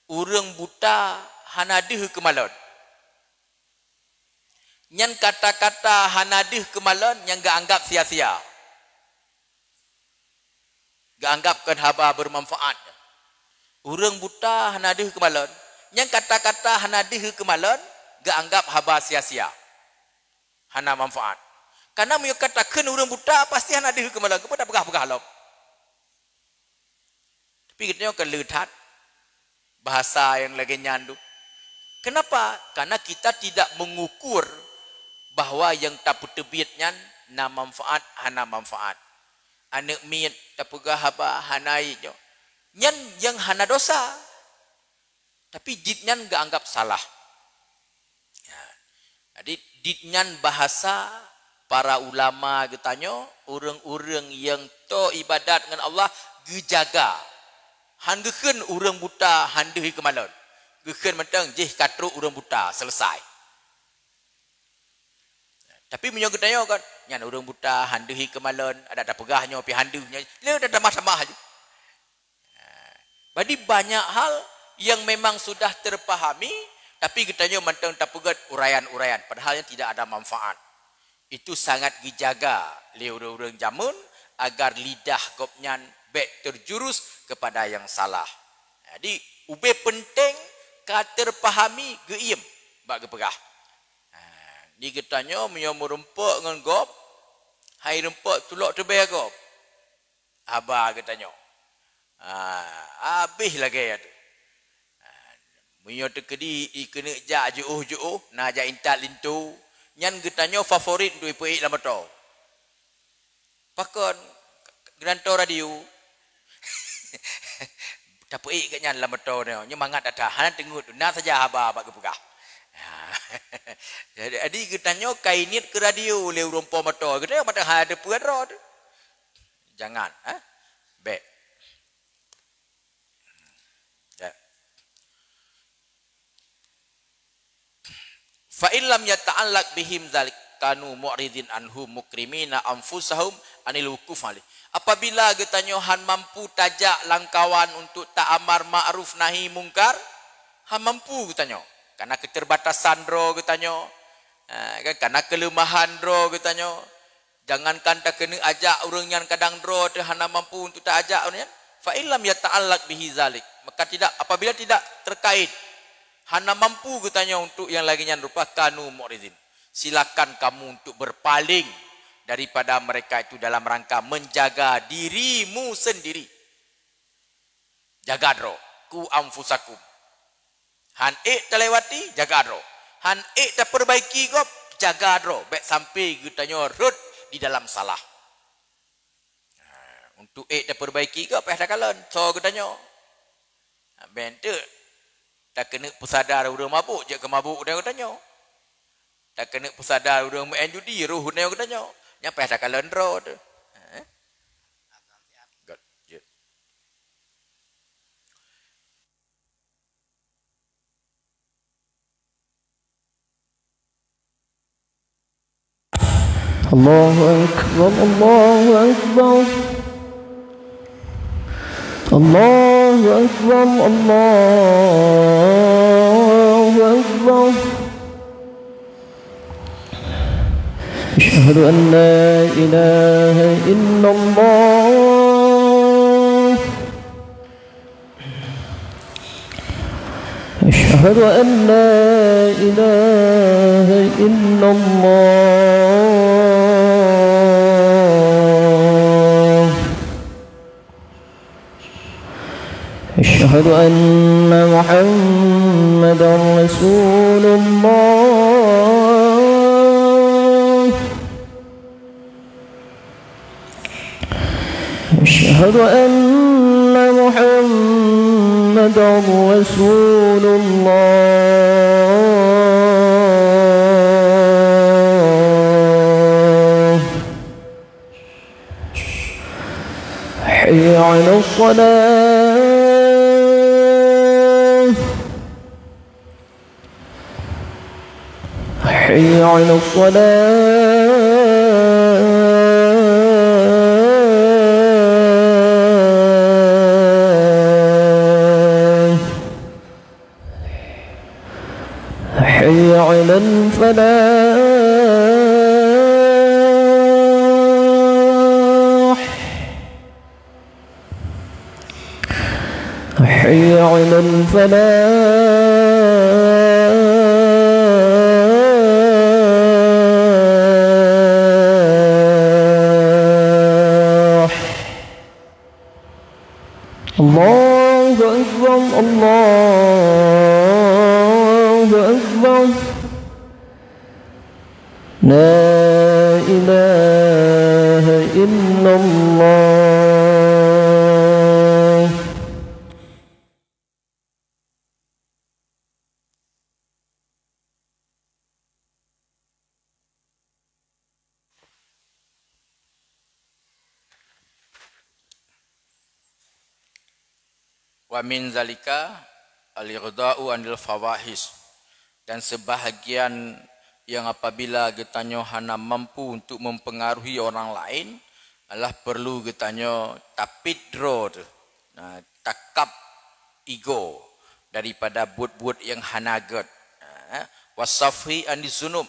Ureuëng buta hana deuh keumalon. Nyan kata-kata hana deuh keumalon nyang geuanggab sia-sia. Geuanggab kon haba bermanfaat. Ureuëng buta hana deuh keumalon, nyang kata-kata hana deuh keumalon geuanggab haba sia-sia. Hana manfaat. Karena meunyoe ka takheun ureuëng buta, pasti hana deuh keumalon. Keupeue tapeugah-peugah lom? Tapi geutanyoe ka le that bahasa nyang lagée nyan tu. Kenapa? Karena kita tidak mengukur bahwa nyang tapeuteubiet nyan na manfaat, hana manfaat. Aneuëk miet tapeugah haba hana ié nyoe. Nyan nyang hana dosa. Tapi jih nyan geuanggab salah. Ya. Jadi, jih nyan bahasa para ulama geutanyoe, ureuëng-ureuëng nyang toe ibadat ngon Allah geujaga. Han geukheun ureuëng buta han deuh keumalon. Geukheun mantong jih ka trok ureuëng buta, selesai. Tapi meunyoe geutanyoe kan, nyan ureuëng buta han deuh keumalon, adak tapeugah nyoe pih han deuh nyoe, le tatamah-tamah laju. Jadi banyak hal yang memang sudah terpahami, tapi geutanyoe mantong tapeugét uraian-uraian, padahal yang tidak ada manfaat. Itu sangat dijaga lé ureuëng-ureuëng jameun agar lidah gobnyan bék terjurus kepada yang salah. Jadi, ubé penting ka terpahami geuiem bak geupeugah. Ha, di geutanyoe meunyoe meurumpok ngon gob, hai rumpok tulok teubée gob. Haba geutanyoe. Ha, habéh lagée nyan. Ha, meunyoe teukeudi ikeuneuk jak jiôh-jiôh, na jak intat linto, nyan geutanyoe favorit untuk ipeuék lam moto. Pakon? Geutanyoe radio. Tapeuék geuh nyan lam moto nyoe, nyoe mangat that, hana teungeut, na saja haba bak geupeugah. Ha. Jadi geutanyoe ka iniet keu radio lé ureuëng po moto, geutanyoe mantong hana teupeue droe teuh. Jangan, eh? Bék. Ya. Fa in lam yata'allaq bihim dzalik kanu mu'ridin anhum mukrimina anfusahum anil wuquf alaih. Apabila geutanyoe han mampu tajak lam kawan untuk ta'amar ma'ruf nahi mungkar, han mampu geutanyoe. Karena keterbatasan droe geutanyoe, eh, kan, karena kelemahan droe geutanyoe. Jangankan takeuneuk ajak ureuëng nyan, kadang droe teuh hana mampu untuk taajak ureuëng nyan. Fa in lam yata'allaq bihi dzalik, maka tidak, apabila tidak terkait, hana mampu geutanyoe untuk nyang lagée nyan rupa, kanu mu'ridin. Silakan kamu untuk berpaling daripada mereka itu dalam rangka menjaga dirimu sendiri. Jaga droe, ku anfusakum. Han ék talewati, jaga droe. Han ék tapeurbaiki gob, jaga droe. Bék sampai geutanyoe rhot di dalam salah. Ha, untuk ék tapeurbaiki gob, payah takalon soe geutanyoe. Ha, bék teuk takeuneuk peusadar ureuëng mabuk, jeuet keu mabuk geutanyoe. Takeuneuk peusadar ureuëng meu'en judi, roh geutanyoe. Nyan payah takalon droe teuh. Ha? Good. Jeuet. Allahu Akbar, Allahu Akbar. Allahu Akbar, Allahu Akbar. Asyhadu an la ilaha illallah. أشهد أن لا إله إلا الله. أشهد أن محمدا رسول الله. أشهد أن محمدا رسول الله. حي على الصلاة. حي على الصلاة. حي على الفلاح. حي على الفلاح. الله أكبر، الله أكبر. لا إله إلا الله. Wa min zalika al-ighda'u anil fawahish. Dan sebahagian yang apabila geutanyoe hana mampu untuk mempengaruhi orang lain, adalah perlu geutanyoe tapit droe teuh. Nah, takab ego daripada buet-buet yang hana gét. Ha, wasafhi anizunub,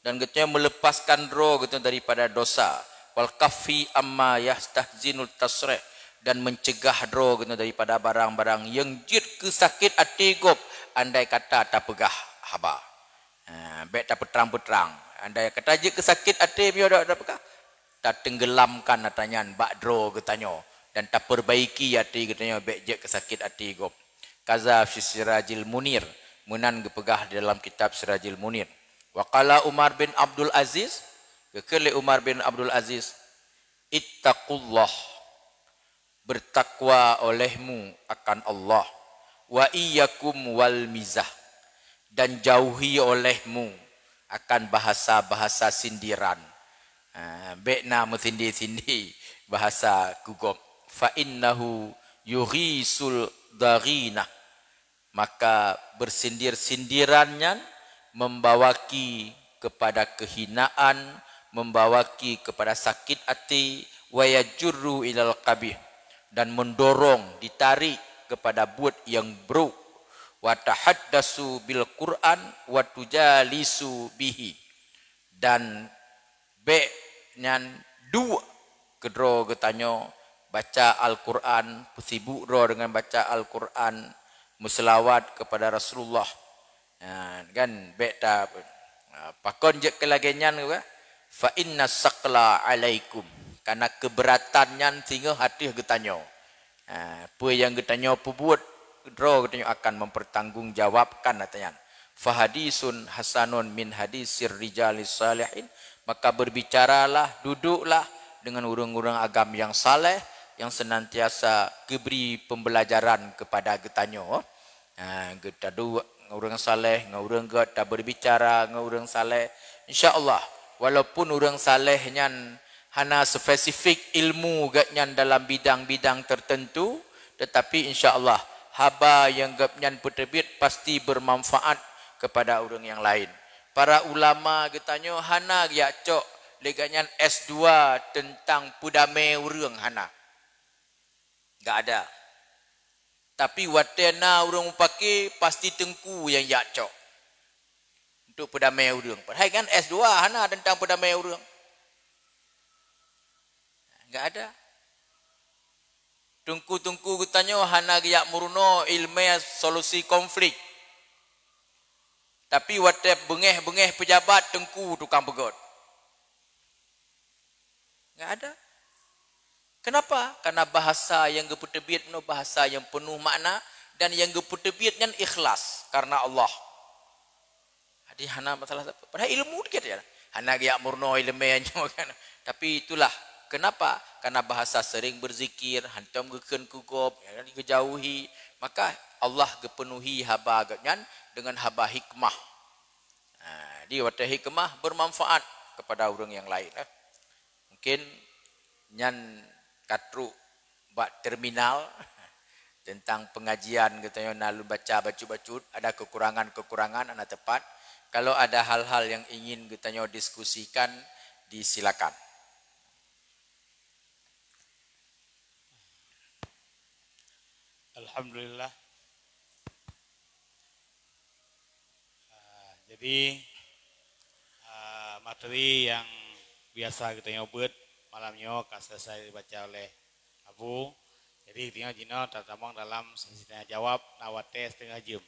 dan geutanyoe meuleupaskan droe geutanyoe daripada dosa. Wal kaffi amma yastahzinut tasrih, dan mencegah droe geutanyoe daripada barang-barang yang jeuet keu sakét até gob andai kata tapeugah haba. Ha, bék tapeutrang-peutrang. Andai kata jeuet keu sakét até meunyoe dak tapeugah, tatenggelamkan atra nyan bak droe geutanyoe dan tapeurbaiki até geutanyoe bék jeuet keu sakét até gob. Kaza fi Sirajil Munir, meunan geupeugah di dalam kitab Sirajil Munir. Wa qala Umar bin Abdul Aziz, geukheun lé Umar bin Abdul Aziz, "Ittaqullah, bertakwa olehmu akan Allah, wa iyyakum wal mizah, dan jauhi olehmu akan bahasa-bahasa sindiran." Ha, bék na meusindi-sindi bahasa keu gob. "Fa innahu yughisul daghinah." Maka bersindir-sindiran nyan membawaki kepada kehinaan, membawaki kepada sakét até, wa yajurru ilal qabih, dan mendorong, ditarik kepada buet yang buruk. Wa tahaddasu bil Qur'an wa tujalisu bihi, dan bék nyan duek keudroe geutanyoe baca Al-Qur'an, peusibuk droe deungon baca Al-Qur'an, meuseulawat keupada Rasulullah. Ha, kan, bék ta-, ha, pakon jeuet keu lagée nyan, "Fa inna saqla alaikum," karena keubeuratan nyan singoh ateueh geutanyoe. Ha, peue nyang geutanyoe peubuet, droe geutanyoe akan mempertanggungjawabkan atra nyan. "Fahadisun hasanun min hadisir rijalis salihin," maka berbicaralah, duduklah dengan ureuëng-ureuëng agam yang saleh, yang senantiasa geubri pembelajaran kepada geutanyoe. Ha, geutanyoe ngon ureuëng saleh, ngon ureuëng gét, taberbicara ngon ureuëng saleh. Insya Allah, walaupun ureuëng saleh nyan hana spesifik ilmu gét nyan dalam bidang-bidang tertentu, tetapi insya Allah haba nyang gét nyan peuteubiet pasti bermanfaat kepada ureuëng nyang laén. Para ulama geutanyoe hana geujak cok lé gét nyan S dua tentang peudamé ureuëng, hana. Enggak ada. Tapi watée na ureuëng mupake, pasti teungku nyang jak cok untuk peudamé ureuëng. Padahai kan S dua hana tentang peudamé ureuëng. Enggak ada. Teungku-teungku geutanyoe hana geujak meurunoe iéleumé solusi konflik. Tapi watée beungéh-beungéh peujabat, teungku tukang peugét. Enggak ada. Kenapa? Karena bahasa nyang geupeuteubiet nyoe bahasa nyang peunoh makna dan nyang geupeuteubiet nyan ikhlas karena Allah. Jadi hana masalah sapeue. Padahai ilmu dikit ya. Hana geujak meurunoe iéleumé nyoe kan. Tapi itulah Kenapa? Karena bahasa sering berzikir, hantom geukheun keu gob, ya, geujauhi, maka Allah geupeunuhi haba geuhnyan dengan haba hikmah. Ha, di watée hikmah bermanfaat kepada ureuëng yang lain, eh. Mungkin nyan ka trok bak terminal tentang pengajian geutanyoe na lôn baca bacut-bacut, ada kekurangan-kekurangan, hana tepat. Kalau ada hal-hal yang ingin geutanyoe diskusikan, disilakan. Alhamdulillah. Ah, jadi, ah, materi yang biasa geutanyoe beuet malam nyoe ka selesai dibaca oleh Abu. Jadi, geutanyoe jinoe tatamong dalam sesi tanya jawab, na watée siteungoh jeuem.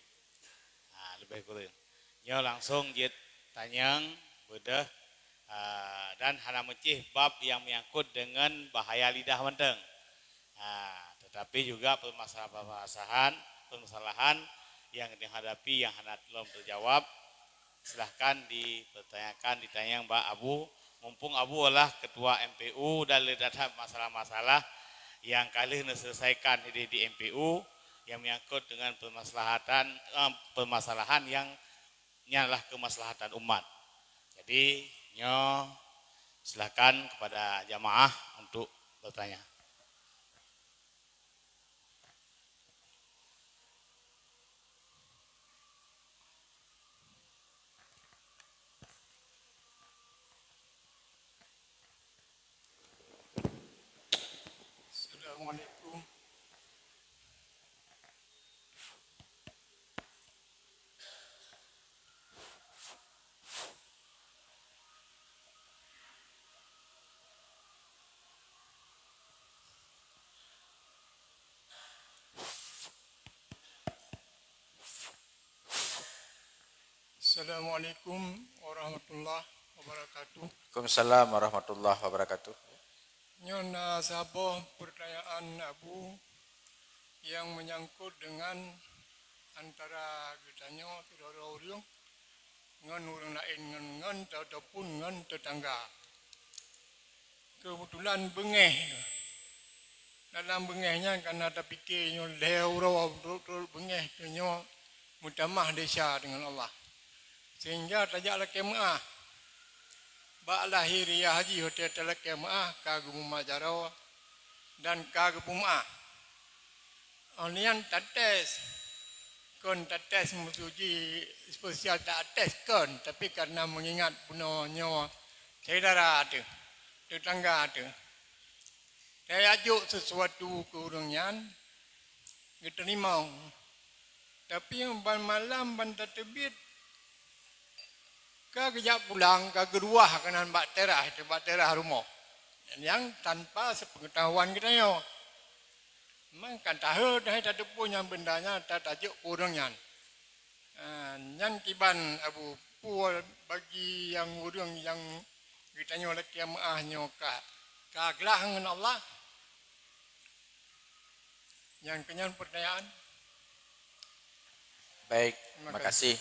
Ah, leubeh kureueng. Nyoe langsung jeuet tanyong, beudôh, ah, dan hana meucéh bab nyang meunyangkot deungon bahaya lidah mantong. Ha, tetapi juga permasalahan-permasalahan, permasalahan yang dihadapi yang hana lom terjawab, silahkan dipertanyakan, ditanyong bak Abu. Mumpung Abu adalah ketua M P U dan le that masalah-masalah yang ka lheueh neuselesaikan di, di M P U yang menyangkut dengan permasalahatan, eh, permasalahan yang nyan adalah kemaslahatan umat. Jadi, nyoe silakan kepada jamaah untuk bertanya. Assalamualaikum. Assalamualaikum warahmatullahi wabarakatuh. Waalaikumsalam warahmatullahi wabarakatuh. Nyoe na saboh pertanyaan Abu nyang meunyangkot deungon antara geutanyoe sidroe ureuëng ngon ureuëng laén ngon, ngon ataupun ngon teutangga. Keubetulan beungéh, dalam beungéh nyan kana tapike nyoe lhée uroe beutôi-beutôi beungéh keu nyoe meutamah desya deungon Allah. Sehingga tajak lakée meuáh. Bak lahiriah jih watée talakée meuáh ka geupeumajaroe dan ka geupeumeuáh. Óh lheueh nyan tates, kon tates musoh jih spesial tates kon, tapi karena mengingat bunoe nyoe syedara teuh, tetangga teuh. Tayajok sesuatu keu ureuëng nyan geuteurimong. Tapi ban malam ban tateubiet ka geujak pulang ka geuruah keunan bak teras, bak teras rumoh. Nyang tanpa sepeungetahuan geutanyoe. Memang kan tahe dah tateupeue nyang beunda nyan tatajok keu ureuëng nyan. Ah, nyan kiban Abu, peue bagi nyang ureuëng nyang geutanyoe lakée meuáh nyoe ka, ka glah ngon Allah? Nyang keunyan pertanyaan. Baik, terima kasih.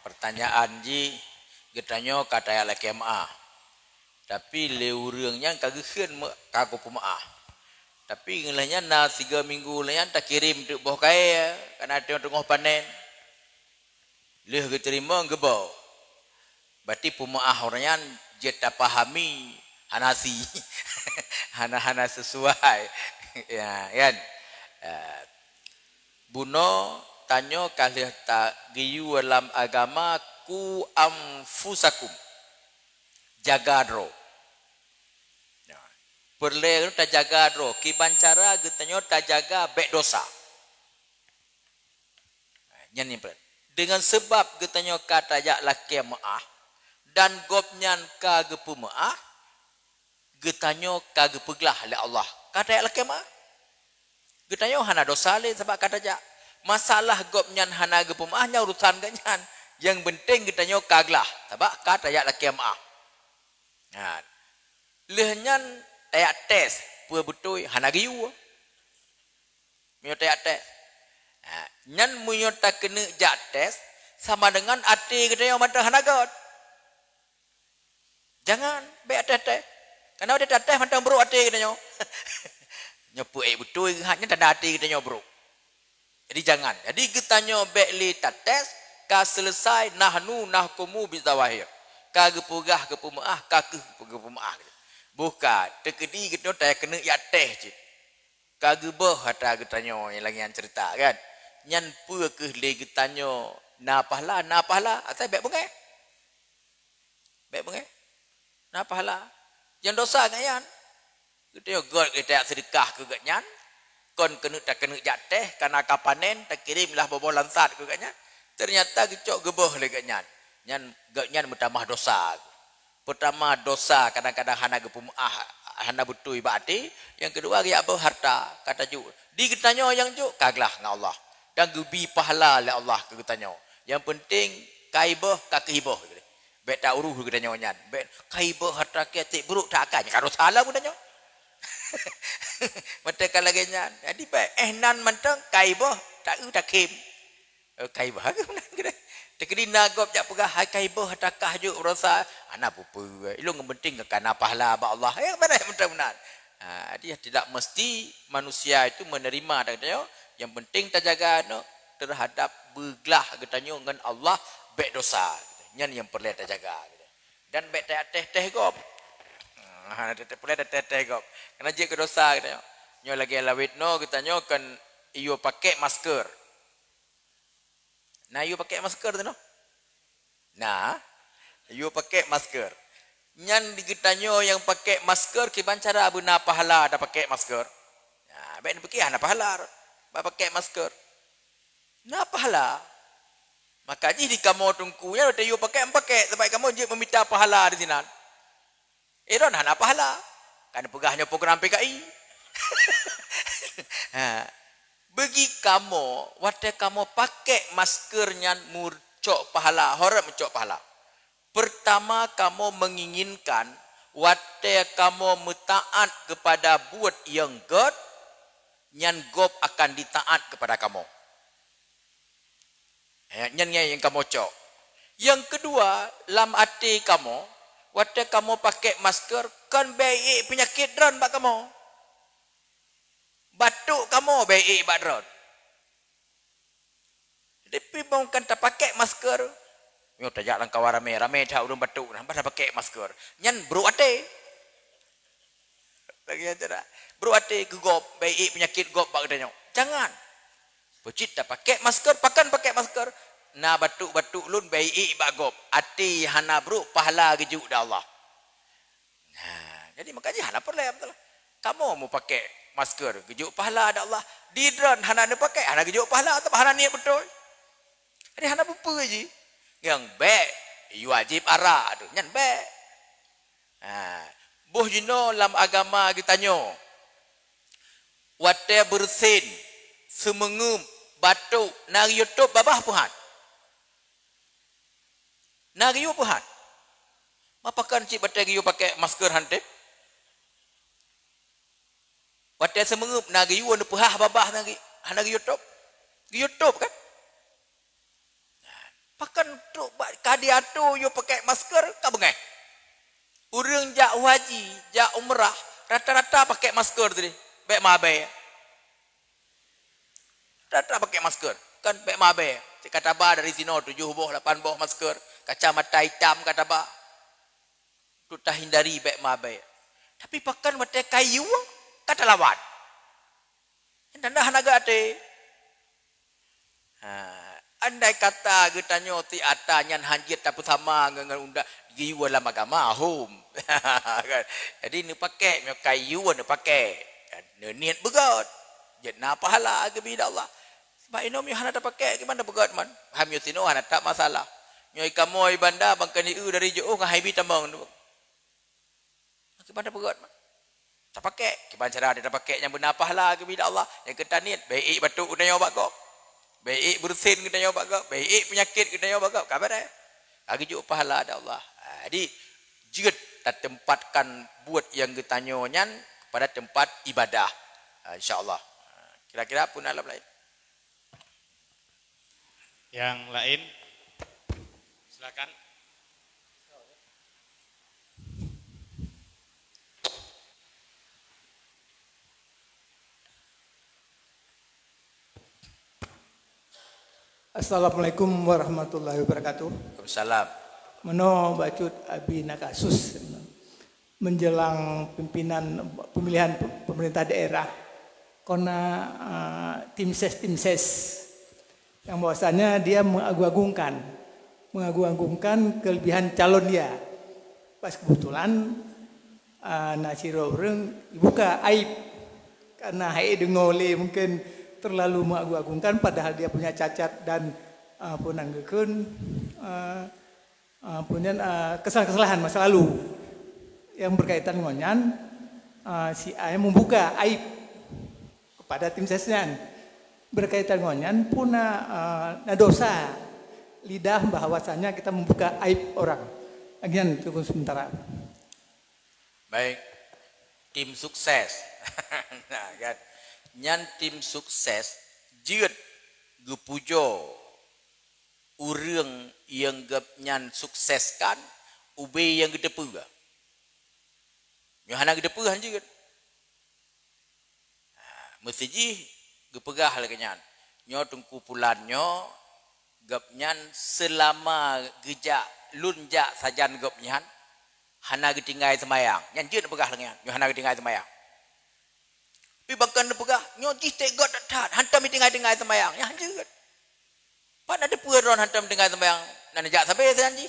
Pertanyaan jih geutanyoe ka tajak lakée meuáh. Tapi lé ureuëng nyan ka geukheun me- ka geupeumeuáh. Tapi ngeulheueh nyan na tiga minggu lheueh nyan takirém teuk boh kayée, kana teungoh panen. Lheueh geuteurimong geuboh. Berarti peumeuáh ureuëng nyan jeuet tapahami hana si. Hana-hana sesuai. Ya, kan? Eh, bunoe tanyoe ka lheueh tageuyue lam agama ku anfusakum. Jaga droe. Ya. Peureulée tajaga droe. Kiban cara geutanyoe tajaga bék dosa. Nyan nyang peureulée. Deungon seubab geutanyoe ka tajak lakée meuáh dan gobnyan ka geupeumeuáh, geutanyoe ka geupeuglah lé Allah. Ka tajak lakée meuáh. Geutanyoe hana dosa lé sabab ka tajak. Masalah gobnyan hana geupeumeuáh nyan urusan geuhnyan. Nyang penting geutanyoe ka glah sabab ka tajak lakée meuáh. Nah, lheueh nyan tajak tes peue beutôi hana geuyue. Meunyoe tajak tes. Ha, nyan meunyoe takeuneuk jak tes sama dengan até geutanyoe mantong hana göt. Jangan bék tes-tes. Karena watée tates mantong brok até geutanyoe. Nyoe peuék beutôi geuhat nyan tanda até geutanyoe brok. Jadi jangan. Jadi geutanyoe bék lé tates ka selesai nahnu nahkumu bizawahir. Ka geupeugah geupeumeuáh, ka keuh geupeumeuáh. Bukan, teukeudi geutanyoe taya keuneuk jak teh cit. Ka geuboh atra geutanyoe nyang lagée nyan ceurita kan. Nyan peue keuh lé geutanyoe na pahala, na pahala, asai bék beungéh. Bék beungéh. Na pahala. Nyang dosa nyan. Geutanyoe gét geutanyoe seudeukah keu gét nyan. Kon keuneuk takeuneuk jak teh, kana ka panen, takirém lah boh-boh lansat keu gét nyan. Teunyata geucok geuboh lé gét nyan. Nyan gét nyan meutamah dosa. Peutama dosa kadang-kadang hana geupeumeuáh, hana beutôi bak até. Nyang keudua geujak boh harta, ka tajok. Di geutanyoe nyang jok ka glah ngon Allah. Dan geubi pahala lé Allah keu geutanyoe. Nyang peunteng ka iboh, ka keuh iboh. Bék ta ureuëh geutanyoe nyan. Bék ka iboh harta keu até brok ta akan. Ka dosa lom geutanyoe. Mata ka lagée nyan. Jadi bék éh nan mantong ka iboh ta eu takhém. Eh, kai bahaga meunan keuh. Teukeudi na gob jak peugah, "Hai kai boh, takah jok beurasa." Hana peue-peue. Ilong yang penting ka na pahala bak Allah. Eh, mana yang meunan? Ha, jadi tidak mesti manusia itu menerima dak geutanyoe. Yang penting tajaga no terhadap beuglah geutanyoe ngon Allah bék dosa. Nyan yang perlu tajaga. Dan bék teh-teh gob. Ha, teh-teh gob. Karena jeuet keu dosa geutanyoe. Nyoe lagée lawét no geutanyoe kan iyo pakai masker. Na yue pakai masker tu noh? Na, yue pakai masker. Nyan di geutanyoe nyang pakai masker kiban cara beuna pahala dak pakai masker. Nah, bék neupikir hana pahala. Bak pakai masker. Na pahala. Maka jih di kamoe teungku nyan watée yue pakai, pakai sebab kamoe jeuet meumita pahala di sinan. Iron hana pahala. Kan peugah nyoe program P K I. Ha. Bagi kamoe, watée kamoe pakai masker nyan meucok pahala, horeup meucok pahala. Pertama, kamoe menginginkan watée kamoe meutaat kepada buet nyang gét, nyan gob akan ditaat kepada kamoe. Eh, nyan nyang kamoe cok. Nyang keudua, lam até kamoe, watée kamoe pakai masker, kon bék ék peunyakét droen bak kamoe. Batuk kamoe bék ék bak droen. Tapi bang kan tapakai masker, nyoe tajak lam kawan ramé, ramé that ureuëng batuk, nah, bah tapakai masker. Nyan brok até. Lagée nyan cara. Brok até keu gob, bék ék peunyakét gob bak geutanyoe. Jangan. Peucit tapakai masker, pakon pakai masker? Na batuk-batuk lôn bék ék bak gob. Até hana brok, pahala geujok di Allah. Nah, jadi makajih hana problem tu lah. Kamoe meupakai masker, geujok pahala di Allah. Di droen hana neupakai, hana geujok pahala, sebab hana niet beutôi. Jadi hana peue-peue jih. Nyang bék, wajéb arak tu, nyan bék. Ha, boh jinoe lam agama geutanyoe. Watée beureusen, seumeungeueb, batuk, na geuyue tôb babah peuhat. Na geuyue peuhat. Mapakon cit watée geuyue pakai masker han teb? Watée seumeungeueb na geuyue neupeuhah babah na geu-, hana geuyue tôb? Geuyue tôb kan? Pakon trok bak ka diatur yue pakai masker ka beungéh. Ureuëng jak haji, jak umrah, rata-rata pakai masker tadi. Bék mabée. Rata pakai masker. Kan bék mabée. Cit ka taba dari sinoe tujoh boh, lapan boh masker. Kacamata itam ka taba. Untuk tahindari bék mabée. Tapi pakon watée ka yue ka talawan. Tanda hana geuaté. Ha, andai kata geutanyoe ti ata nyan han jeuet tapeusama ngon, ngon undang geuyue lam agama, hom. Kan? Jadi neupakai, meunyoe ka yue neupakai. Neuniet beugét. Jeuet na pahala geubri lé Allah. Sebab inoe meunyoe hana tapakai, kiban tapeugét man. Hai meunyoe sinoe hana that masalah. Nyoe kamoe i banda bang keuneuk eu dari jiôh ngon hai bi tamong tu. Kiban tapeugét man. Tapakai, kiban cara dia tapakai nyang beuna pahala geubri lé Allah. Nyang keu taniet, bék ék batuk geutanyoe bak gob. Bék ék beureusen geutanyoe bak gob, bék ék peunyakét geutanyoe bak gob. Ka beureh. Ka geujok pahala di Allah. Ha, jadi jeuet tatempatkan buet nyang geutanyoe nyan pada tempat ibadah. Ha, insya Allah. Ha, kira-kira pun alam lain. Yang lain, silakan. Assalamualaikum warahmatullahi wabarakatuh. Waalaikumsalam. Meunoe bacut abi na kasus menjelang pimpinan pemilihan pemerintah daerah, kona, ah, tim ses, tim ses yang bahwasanya dia mengagung-agungkan, mengagung-agungkan kelebihan calon dia. Pas kebetulan, ah, na sidroe ureuëng jibuka aib karena hai deungoe lé mungkin terlalu mengagung-agungkan padahal dia punya cacat dan, ah, peue nan geukheun, ah, ah, peue nyan, ah, kesalahan-kesalahan masa lalu yang berkaitan ngon nyan, ah, si A membuka aib kepada tim ses nyan. Berkaitan ngon nyan pun na, ah, na dosa lidah bahwasanya kita membuka aib orang. Agian itu sementara. Baik. Tim sukses. Nah, kan? Nyan tim sukses jeuet geupujoe ureuëng nyang gobnyan sukseskan ubé nyang geuteupeue. Nyoe hana geuteupeue han jeuet. Ha, meusti jih geupeugah lagée nyan, "Nyoe Teungku Pulan nyoe, gobnyan seulama geujak lôn jak sajan gobnyan hana geutinggai seumayang." Nyan jeuet neupeugah lagée nyan, "Nyoe hana geutinggai seumayang." Tapi bak kon neupeugah, "Nyoe jih teugot that-that, hantom tinggai-tinggai seumayang." Nyan han jeuet. Pat na teupeue droen hantom tinggai seumayang, na neujak sabe sajan jih.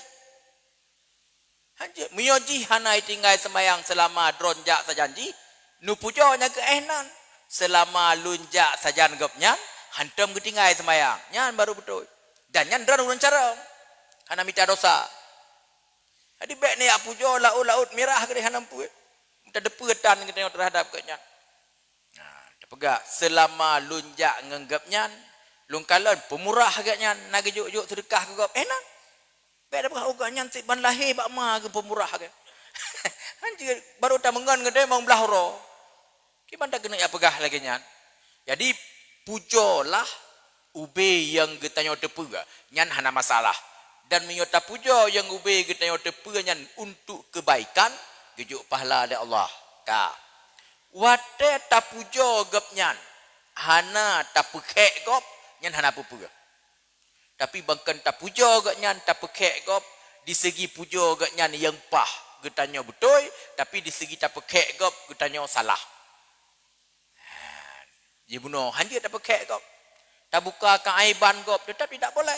Hanjeuet, meunyoe jih hana itinggai seumayang seulama droen jak sajan jih, neupujoe nyang keu éh nan, "Seulama lôn jak sajan gobnyan, hantom geutinggai seumayang." Nyan barô beutôi. Dan nyan droen ureuëng carông. Hana mita dosa. Jadi bék neujak pujoe laôt-laôt mirah keudeh hana meupeue. Mita teupeue tan geutanyoe teuhadab gobnyan. Nah, teupeugah, "Seulama lôn jak ngon gobnyan, lôn kalon peumurah gobnyan na geujok-jok seudeukah keu gob." Éh nan. Bék teupeugah, "Oh, gobnyan sit ban lahé bak ma geupeumurah geuh." Hanjeuet, barô tameungon geude mong blah uroe. Kiban takeuneuk jak peugah lagée nyan. Jadi, pujoelah ubé nyang geutanyoe teupeue, nyan hana masalah. Dan meunyoe tapujoe nyang ubé geutanyoe teupeue nyan untuk keubaikan, geujok pahala lé Allah. Ka. Watée tapujoe gobnyan, hana tapeukhek gob, nyan hana peue-peue. Tapi bak kon tapujoe gobnyan, tapeukhek gob, di segi pujoe gobnyan nyang paih geutanyoe beutôi, tapi di segi tapeukhek gob geutanyoe salah. Jibunoe hanjeuet tapeukhek gob. Tabuka keuaiban gob teutap tidak boleh.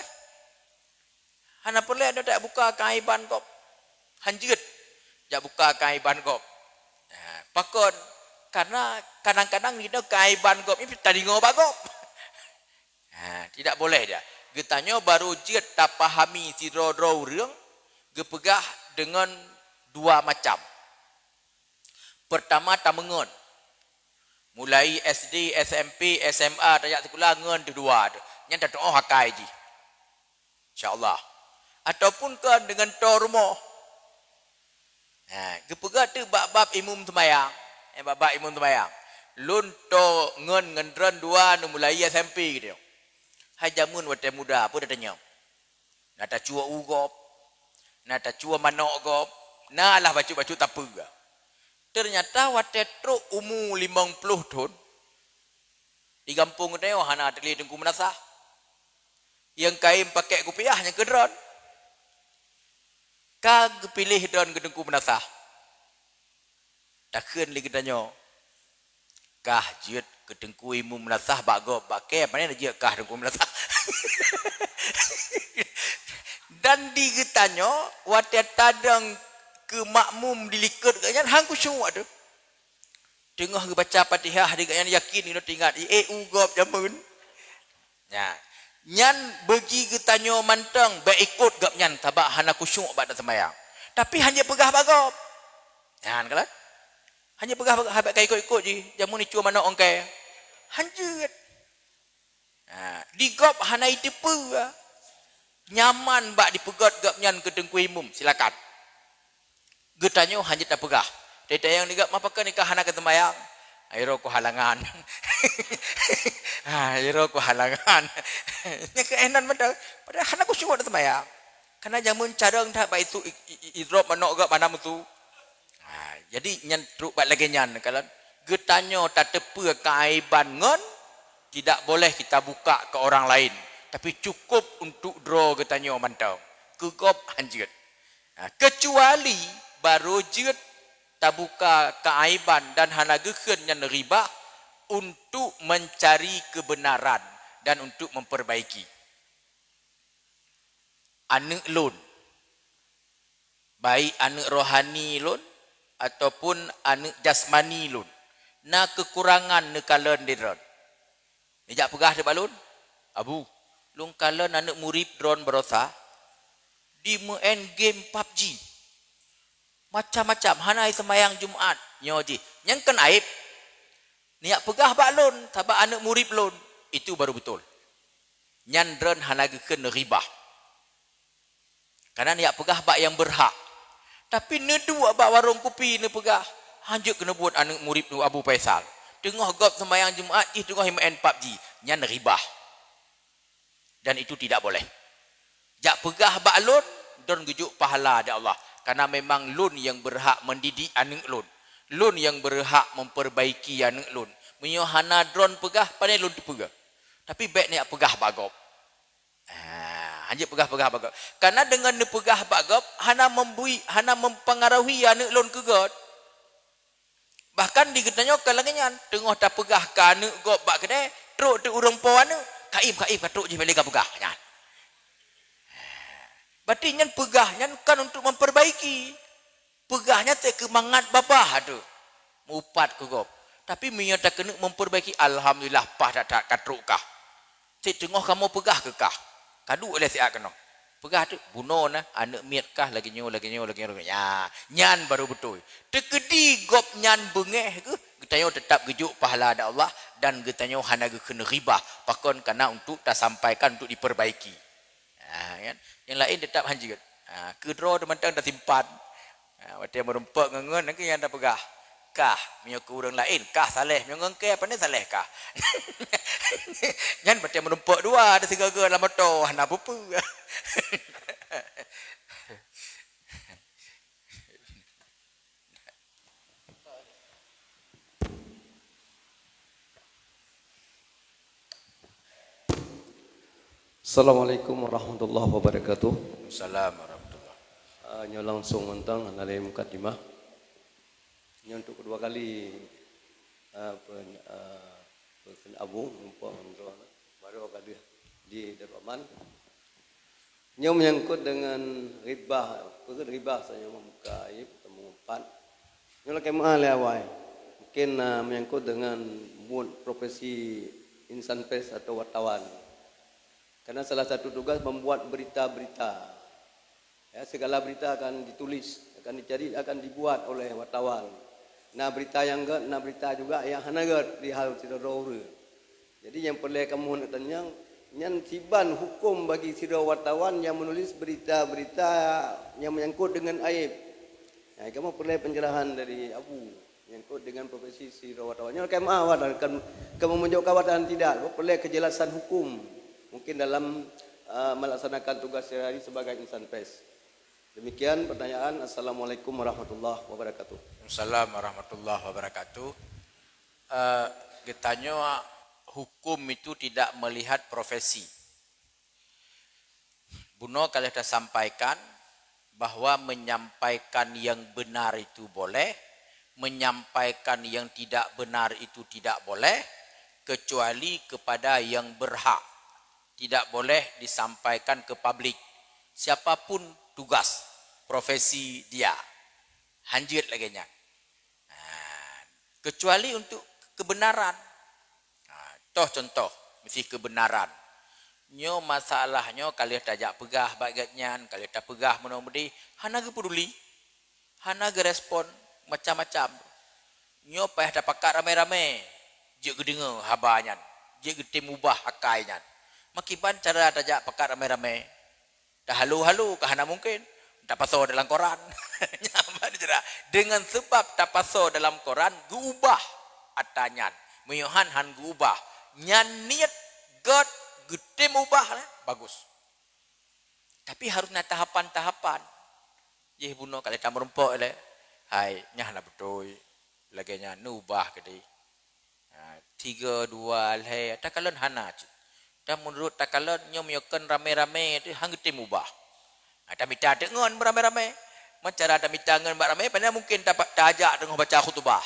Hana peureulée tabuka keuaiban gob. Hanjeuet jak buka keuaiban gob. Ha, pakon? Karena kadang-kadang di keuaiban gob nyan tadeungoe bak gob. Ha, tidak boleh dia. Geutanyoe barô jeuet tapahami sidroe-droe ureuëng geupeugah deungon dua macam. Pertama, tameungon. Mulai S D, S M P, S M A, tajak sikula ngon dua tu. Nyan tatuoh akai jih. Insya Allah. Ataupun kon deungon toe rumoh. Ha, geupeugah teuk bak bab imum seumayang. Eh, bak bab imum seumayang. Lôn toe ngon ngon droen dua neumulai S M P gitu. Hai jameun watée muda peue tatanyong. Na tacue u gob, na tacue manok gob, na lah bacut-bacut tapeue. Ternyata watée trok umu limong ploh thon, di gampông geutanyoe hana teulé teungku meunasah. Nyang kayém pakèk kupiah nyang keu droen. Ka geupiléh droen keu teungku meunasah. Takheun lé geutanyoe, "Kah jeuet keu teungku imum meunasah bak gob, bak kèe, pane na jeuet kah teungku meunasah?" Dan di geutanyoe, watée tadong keu makmum di likot geuh nyan, han khusyuk teuh. Teungoh geubaca Fatihah di gobnyan yakin, geutanyoe teuingat, "Eh, u gob jameun." Nyan, nyan bagi geutanyoe mantong bèk ikot gobnyan sabab hana khusyuk bak taseumayang. Tapi han jeuet peugah bak gob. Nyan kalon. Han jeuet peugah bak, han bèk ka ikot-ikot jih, jameun icue manok ongkée. Han jeuet. Ha, di gob hana jiteupeue. Nyaman bak dipeugöt gobnyan keu teungku imum, silakan. Geutanyoe han jeuet tapeugah. Teuntang nyang di gob, "Mapa keuh nikah hana keu seumayang?" "Iroe ku halangan." Ha, "Iroe ku halangan." Nyan keuh nan mantong. Padahai hana khusyuk seumayang. Karena jameun carông that bak itu i, i, i, idrop manok gob hana meusu. Ha, jadi nyan trok bak lagèe nyan kalon. Geutanyoe tateupeue keaiban ngon tidak boleh kita buka ke orang lain. Tapi cukup untuk droe geutanyoe mantong. Keu gob hanjeuet. Ha, keucuali barô jeuet tabuka keaiban dan hana geukheun nyan ghibah untuk mencari kebenaran dan untuk memperbaiki. Aneuëk lôn, baik aneuëk rohani lôn ataupun aneuëk jasmani lôn, na keukurangan neukalon di droen. Neujak peugah teuk bak lôn, "Abu, lôn kalon aneuëk murit droen barosa jimeu'en game pabji. Macam-macam, hana seumayang Jumat." Nyoe jih, nyang kon aib. Neujak peugah bak lôn, sabab aneuëk murit lôn, itu baru beutôi. Nyan droen hana geukheun ghibah. Karena neujak peugah bak nyang beurhak. Tapi neuduek bak warong kupi neupeugah, "Hanjeuet keuneuk buet aneuëk murit Abu Faisal. Teungoh gob seumayang Jumat jih teungoh meu'en pabji." Nyan ghibah. Dan itu tidak boleh. Jak peugah bak lôn, droen geujok pahala di Allah. Karena memang lôn nyang beurhak mendidik aneuëk lôn. Lôn nyang beurhak memperbaiki aneuëk lôn. Meunyoe hana droen peugah, pane lôn teupeue. Tapi bék neujak peugah bak gob. Ah, hanjeuet peugah-peugah bak gob. Karena dengan neupeugah bak gob, hana membui, hana mempengaruhi aneuëk lôn keu gét. Bahkan di geutanyoe ka lagée nyan, teungoh tapeugah keu aneuëk gob bak keudée, trok teuk ureuëng po aneuëk, "Kaib, kaib, ka trok jih, bèk lé ka peugah nyan." Berarti nyan peugah nyan kan untuk memperbaiki. Peugah nyan teuk keu mangat babah tu. Mupat keu gob. Tapi meunyoe takeuneuk memperbaiki, alhamdulillah, paih that-that ka trok kah. Cit teungoh kamoe peugah keu kah. Ka duek lé siat keunoe. Peugah teuk, "Bunoe na, aneuëk miet kah lagée nyoe, lagée nyoe, lagée nyoe, lagée nyoe." Nya, nyan baru beutôi. Teukeudi gob nyan beungéh geuh, geutanyoe teutap geujok pahala di Allah dan geutanyoe hana geukheun ghibah. Pakon kana untuk tasampaikan, untuk diperbaiki. Ah, kan? Nyang laén teutap hanjeuet. Ah, keu droe teumantong tasimpan. Ah, watée meurumpok ngon-ngon, nyang tapeugah, "Kah, meunyoe keu ureuëng laén, kah saléh, meunyoe ngon kée, pane saléh kah." Nyan watée meurumpok dua, ada sigoe-goe lam moto, hana peue-peue. Assalamualaikum warahmatullahi wabarakatuh. Salam warahmatullah. Ah, nyoe langsung mantong, hana lé mukadimah. Nyoe untuk kedua kali, ah, pen-, ah, pen-, Abu, mumpung ngon droe, baru ka deuh di Darul Aman. Nyoe menyangkut dengan ghibah, peue ghibah, sayoe membuka aib atau mengumpat. Nyoe lakée meu'ah lé awai. Mungkin, ah, menyangkut dengan buet profesi insan pers atau wartawan. Karena salah satu tugas membuat berita-berita. Ya, segala berita akan ditulis, akan dicari, akan dibuat oleh wartawan. Na berita nyang gét, na berita juga nyang hana gét di hal sidroe ureuëng. Jadi, nyang peureulée kamoe neuk tanyong, nyan kiban huköm bagi sidroe wartawan nyang menulis berita-berita nyang menyangkut dengan aib. Nah, kamoe peureulée pencerahan dari Abu menyangkut dengan profesi sidroe wartawan. Nyoe lakée meu'ah, kan, kan memunjuk kawan dan tidak, peureulée kejelasan hukum mungkin dalam, eh, melaksanakan tugas sehari-hari sebagai insan pers. Demikian pertanyaan. Assalamualaikum warahmatullahi wabarakatuh. Waalaikumsalam warahmatullahi wabarakatuh. Eh, geutanyoe hukum itu tidak melihat profesi. Bunoe ka lheueh tasampaikan bahwa menyampaikan yang benar itu boleh, menyampaikan yang tidak benar itu tidak boleh, kecuali kepada yang berhak. Tidak boleh disampaikan ke publik. Siapapun tugas, profesi dia. Hanjeuet lagée nyan. Ha, kecuali untuk kebenaran. Ha, toh contoh, meusi kebenaran. Nyoe masalah nyoe ka lheueh tajak peugah bak gét nyan, ka lheueh tapeugah meunoe meudeh, hana geupeuduli, hana geurespon, macam-macam. Nyoe payah tapakat ramé-ramé, jeuet geudeungoe haba nyan, jeuet geutem ubah akai nyan. Makiban cara tajak pakat ramé-ramé, tahalo-halo ka hana mungken, tapasoe dalam koran. Nyan ban jeurah. Dengan sebab tapasoe dalam koran, geuubah ata nyan. Meunyoe han, han geuubah. Nyan niet gét geutem ubah, eh, bagus. Tapi harus na tahapan-tahapan. Jih bunoe ka lheueh tameurumpok lé. Hai, nyan hana beutôi. Lagée nyan, neuubah keudeh. Ha, tiga, dua, lhée, takalon hana cit. Dan meunurot takalon nyoe meunyoe kon ramé-ramé teuh han geutem ubah. Ha, tamita teuk ngon beuramé-ramé. Meucara tamita ngon bak ramé, padahai mungken tapa-, tajak teungoh baca khutubah.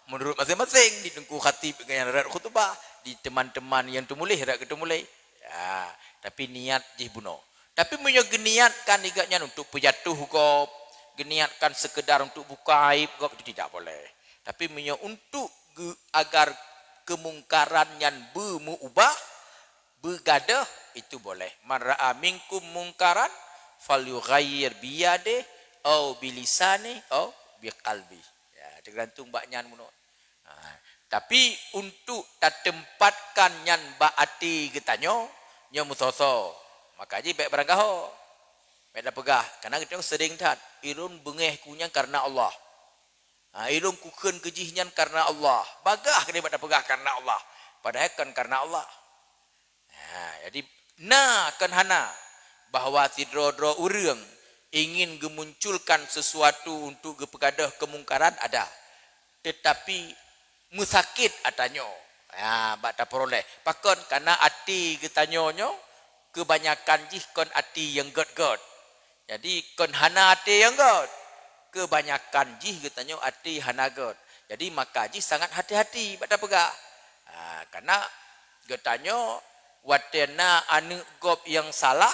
Meunurot maséng-maséng, di teungku khatib nyang rot khutubah, di teuma-teuma nyang teumuléh rot geuteumuléh. Ya, tapi niat jih bunoe. Tapi meunyoe geuniatkan lé gobnyan untuk peujatuh gob, geuniatkan sekedar untuk buka aib gob, itu tidak boleh. Tapi meunyoe untuk geu-, agar kemungkaran nyan beumeuubah, beugadôh, itu boleh. "Man ra'a minkum mungkaran falyughayyir biyadih au bilisani au biqalbih." Ya, tergantung bak nyan bunoe. Ha, tapi untuk tatempatkan nyan bak até geutanyoe, nyoe meusoe-soe. Maka jih bék barangkaho. Bék tapeugah, karena geutanyoe sering that, "Ulôn beungéh ku nyan karena Allah. Ha, ulôn kukheun keu jih nyan karena Allah." Bagah keudéh bék tapeugah karena Allah. Padahai kon karena Allah. Ha, jadi na kon hana bahwa sidroe-droe ureuëng ingin geumunculkan sesuatu untuk geupeugadôh keumungkaran ada. Tetapi meusakét ata nyoe. Ha, bak tapeuroleh. Pakon? Karena até geutanyoe nyoe keubanyakan jih kon até nyang gét-gét. Jadi kon hana até nyang gét. Keubanyakan jih geutanyoe até hana gét. Jadi maka jih sangat hati-hati bak tapeugah. Ha, karena geutanyoe watée na aneuëk gob nyang salah,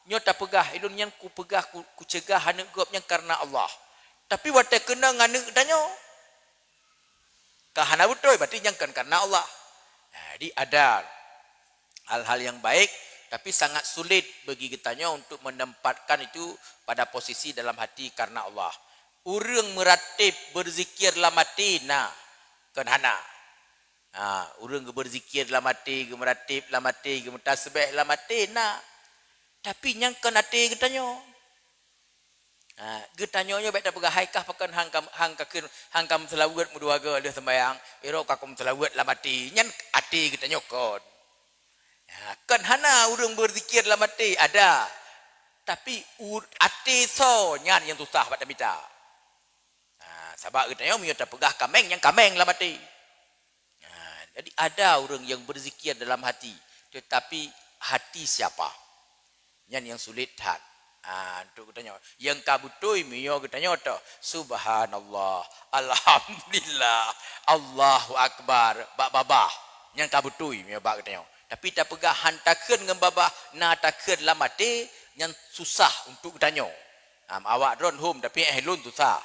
nyoe tapeugah, "Ulôn nyan kupeugah, ku-, kuceugah aneuëk gob nyan karena Allah." Tapi watée keunong aneuëk geutanyoe, ka hana beutôi, berarti nyan kon karena Allah. Nah, jadi ada hal-hal yang baik, tapi sangat sulit bagi geutanyoe untuk menempatkan itu pada posisi dalam hati karena Allah. Ureuëng meuratéb, beuzikir lam até na, kon hana. Ha, ureuëng geubeuzikir lam até, geumeuratéb lam até, geumeutasbéh lam até na. Tapi nyan kon até geutanyoe. Ha, geutanyoe nyoe bék tapeugah, "Hai kah pakon han ka, han ka kheun, han ka meuseulaweuet meudua goe lheueh seumbahyang, irok ka meuseulaweuet lam até." Nyan até geutanyoe kon. Ha, kon hana ureuëng beuzikir lam até, ada. Tapi u-, até soe nyan nyang susah bak tamita. Ha, sabab geutanyoe meunyoe tapeugah kaméng, nyan kaméng lam até. Ha, jadi ada ureuëng nyang beuzikir dalam hati, tetapi hati siapa? Nyan nyang sulit that. Ha, untuk geutanyoe. Nyang ka beutôi meunyoe geutanyoe toh, "Subhanallah, alhamdulillah, Allahu akbar," bak babah. Nyan ka beutôi meunyoe bak geutanyoe. Tapi tapeugah han takheun ngon babah, na takheun lam até, nyan susah untuk geutanyoe. Ha, awak droen hom, tapi éh lôn susah.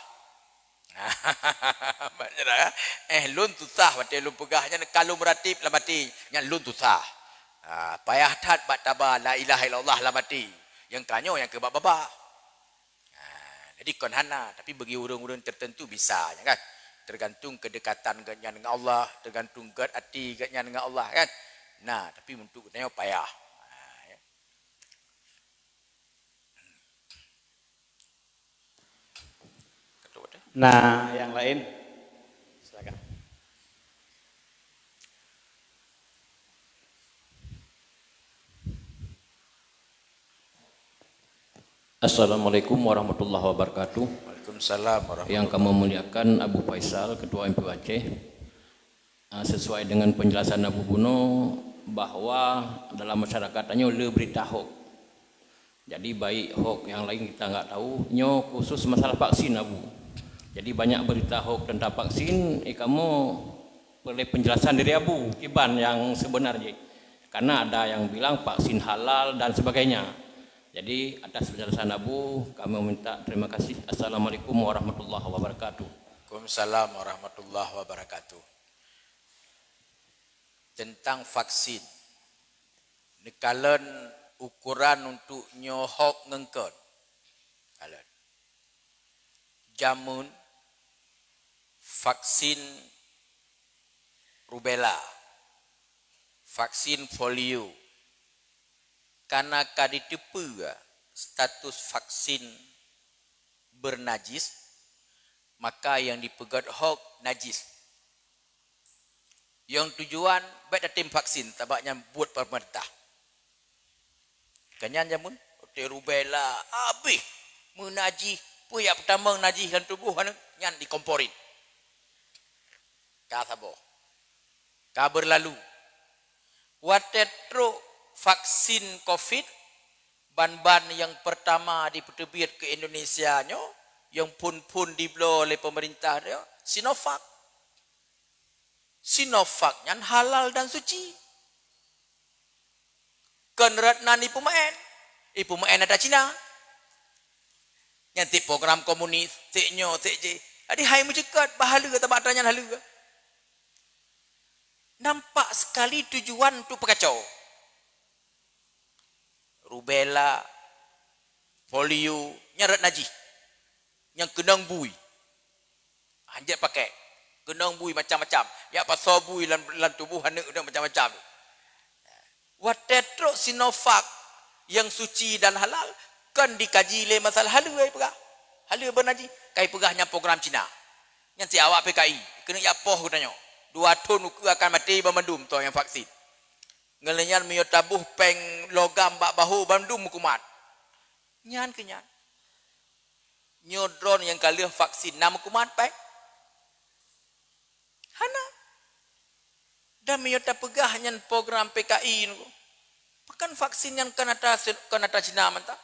Mak nyan, eh, lôn susah watée lôn peugah nyan, ka lôn meuratéb lam até, nyan lôn susah. Ha, payah that bak taba la ilaha illallah lam até. Nyang ka nyoe nyang keu bak babah. Ha, jadi kon hana, tapi bagi ureuëng-ureuëng tertentu bisa, ya kan? Tergantung kedekatan geuhnyan dengan Allah, tergantung gét até geuhnyan dengan Allah, kan? Nah, tapi untuk geutanyoe payah. Ha, ya. Nah, yang lain. Silakan. Assalamualaikum warahmatullahi wabarakatuh. Waalaikumsalam warahmatullahi. Yang kami muliakan Abu Faisal, Ketua M P U Aceh. Ah, sesuai dengan penjelasan Abu bunoe bahwa dalam masyarakat tanyoe le berita hoax. Jadi, baik hoax yang lain kita enggak tahu, nyoe khusus masalah vaksin, Abu. Jadi, banyak berita hoax tentang vaksin, eh, kamoe perlu penjelasan dari Abu, kiban yang sebenar jih. Karena ada yang bilang vaksin halal dan sebagainya. Jadi, atas penjelasan Abu, kami meminta terima kasih. Assalamualaikum warahmatullahi wabarakatuh. Waalaikumsalam warahmatullahi wabarakatuh. Tentang vaksin. Neukalon ukuran untuk nyoe hoax ngon kon. Kalon. Jameun vaksin rubella, vaksin polio, karena ka jiteupeue status vaksin bernajis, maka nyang jipeugét hoax najis. Nyang tujuan bék tatem vaksin, sabab nyan buet pemerintah. Kan nyan jameun, rubella, abéh, meunajih, peue nyang peutamong najih lam tuboh aneuk, nyan dikomporin. Ka saboh. Ka beurlalu. Watée trok Vaksin covid ban-ban nyang pertama dipeuteubiet keu Indonesia nyoe, nyang phon-phon dibloe lé pemerintah nyoe, Sinovac. Sinovac nyan halal dan suci. Kon rot nan ipeumeu'en, ipeumeu'en ata Cina. Nyan tiep program komunis, tiep nyoe, tiep jih. Jadi hai meuceukat, bah haleue tabak ata nyan haleue. Nampak sekali tujuan untuk peukaco. Rubella, polio, nyan rot najih. Nyang keunong bui. Hanjeuet pakai. Keunong bui macam-macam. Yak pasoe bui lam, lam tuboh aneuk tu macam-macam. Watée trok Sinovac nyang suci dan halal, kon dikaji lé masalah haleue ai peugah. Haleue beunajih, kai peugah nyan program Cina. Nyan si awak P K I, keuneuk yak poh geutanyoe. Dua thon ukeue akan maté banmandum toh nyang vaksin. Ngon lagée nyan meunyoe taboh péng logam bak bahô bandum meukumat. Nyan keu nyan. Nyoe droeneuh nyang ka lheueh vaksin na meukumat péng? Hana. Dan meunyoe tapeugah nyan program P K I nyoe, pakon vaksin nyan kon ata, kon ata Cina mantong?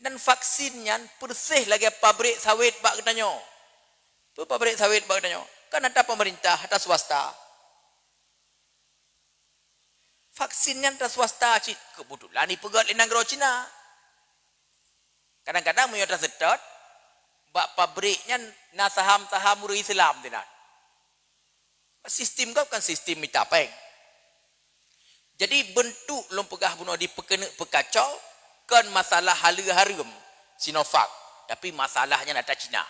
Dan vaksin nyan persis lagée pabrik sawét bak geutanyoe. Peue pabrik sawét bak geutanyoe? Kon ata pemerintah, ata swasta. Vaksin nyan ata swasta cit, keubeutulan ipeugét lé nanggroe Cina. Kadang-kadang meunyoe taseutôt, bak pabrik nyan na saham-saham ureuëng Islam sinan. Sistem gob kan sistem mita péng. Jadi, beuntuk lôn peugah bunoe dipeukeuneuk peukaco, kon masalah haleue hareuem Sinovac, tapi masalah nyan ata Cina.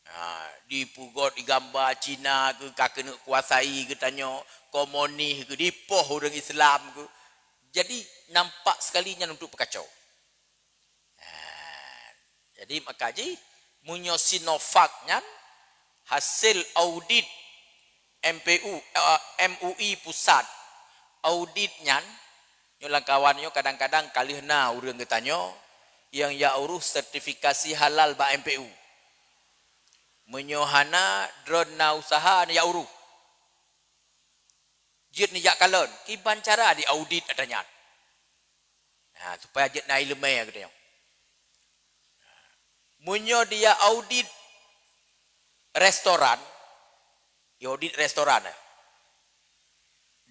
Ha, dipeugét, digamba Cina keu ka keuneuk kuasai geutanyoe, komunis keu dipoh ureuëng Islam keu. Jadi, nampak sekali nyan untuk peukaco. Ha, jadi maka jih, meunyoe Sinovac nyan hasil audit M P U, eh, M U I pusat, audit nyan, nyoe lam kawan nyoe kadang-kadang ka lheueh na ureuëng geutanyoe nyang yak urus sertifikasi halal bak M P U. Meunyoe hana, droeneuh na useuha yak urus. Jeuet neujak kalon, kiban cara diaudit ata nyan. Nah, supaya jeuet na iéleumé geutanyoe. Meunyoe dia audit restoran, ya audit restoran, eh.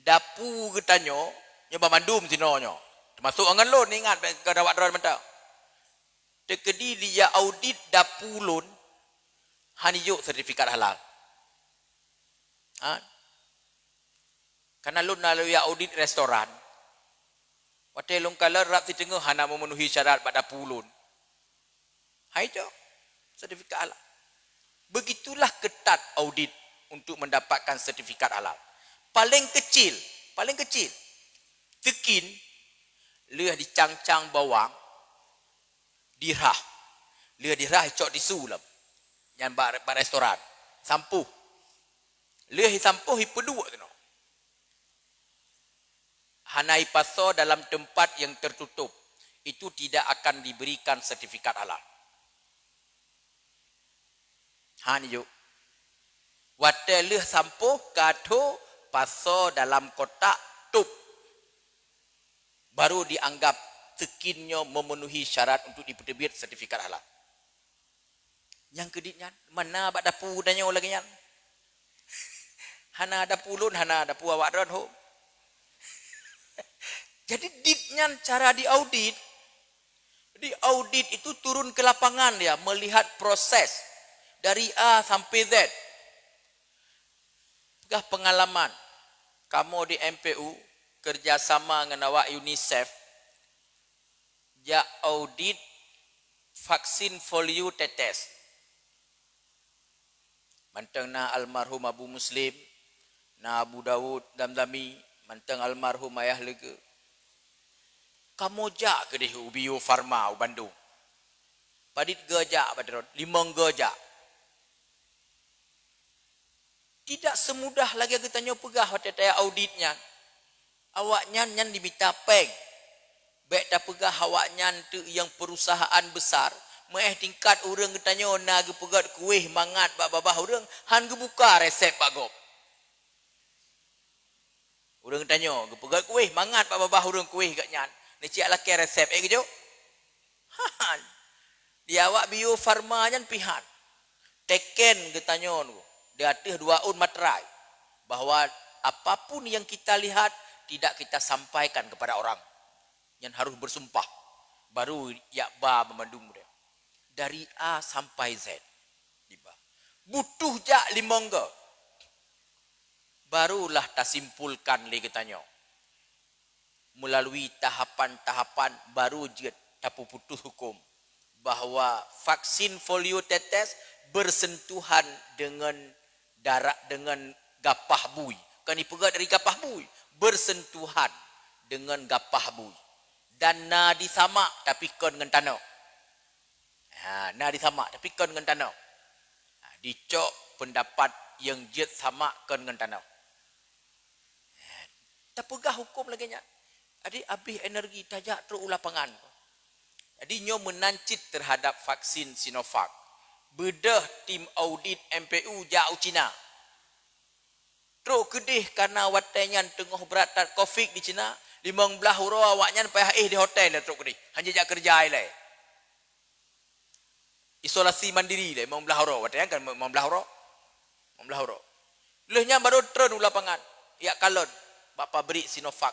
Dapu geutanyoe, nyoe banmandum sinoe nyoe. Teumasok ngon lôn, ingat, bèk keu awak droe mantong. Teukeudi dia audit dapu lôn, hana jok sertifikat halal. Ha? Karena lôn na lôn ya audit restoran. Watèe lôn kalon rab siteungoh hana memenuhi syarat bak dapu lôn. Hai cok, sertifikat halal. Begitulah ketat audit untuk mendapatkan sertifikat halal. Paling kecil, paling kecil, teukin lheueh dicang-cang bawang, dirhah. Lheueh dirhah, icok tisu lom. Nyan bak, bak restoran. Sampôh. Lheueh isampoh, ipeuduek teunoh. Hana ipasoe dalam tempat yang tertutup. Itu tidak akan diberikan sertifikat halal. Ha, ni jok. Watèe lheueh sampôh, ka tho, pasoe dalam kotak, tôp. Baru dianggap teukin nyoe memenuhi syarat untuk dipeuteubiet sertifikat halal. Nyang keudit nyan, mana bak dapu tanyoe lagèe nyan? Hana dapu lôn, hana dapu awak droe hom. Jadi, dit nyan cara diaudit. Jadi, audit itu turun ke lapangan dia, melihat proses dari A sampai Z. Peugah pengalaman, kamoe di M P U kerjasama ngon awak UNICEF, jak audit vaksin polio tetes. Mantong na almarhum Abu Muslim, na Abu Daud Damdami, mantong almarhum Ayah Leugeue. Kamoe jak keudeh u Bio Farma u Bandung. Padit geu jak bak droe, limong geu jak. Tidak semudah lagèe geutanyoe peugah watèe taya audit nyan. Awaknyan nyan dimita péng. Bèk tapeugah awaknyan teuk nyang perusahaan besar, meu'èh tingkat ureueng geutanyoe na geupeugöt kueh mangat bak babah ureueng, han geubuka resep bak gob. Ureuëng tanyoe geupeugét kuéh, mangat bak babah ureuëng kuéh geuh nyan. Neuciak lakée resep, ék geujok? Han. Di awak Bio Farma nyan pih han. Teken geutanyoe di ateueh dua ôn materai bahwa apapun yang kita lihat tidak kita sampaikan kepada orang. Nyan harus bersumpah. Baru jak ba bandum deh. Dari A sampai Z. Diba. Butuh jak limong go. Barulah tasimpulkan lé geutanyoe. Melalui tahapan-tahapan baru jeuet tapeuputus hukum bahwa vaksin polio tetes bersentuhan dengan darah, dengan gapah bui. Kan dipeugah dari gapah bui, bersentuhan dengan gapah bui. Dan na disamak tapi kon ngon tanoh. Ha, na disamak tapi kon ngon tanoh. Ha, dicok pendapat yang jeuet samak kon ngon tanoh. Tapeugah hukum lagée nyan. Jadi, abéh energi tajak trok u lapangan. Jadi, nyoe meunan cit terhadap vaksin Sinovac. Beudôh tim audit M P U jak u Cina. Trok keudeh karena watée nyan teungoh brat that covid di Cina, limong blaih uroe awaknyan payah éh di hotel trok keudeh. Hana jak keureuja ilée. Isolasi mandiri lé, limong blaih uroe. Watée nyan kan limong blaih uroe. Limong blaih uroe. Lheueh nyan baru treun u lapangan. Jak kalon bak pabrik Sinovac.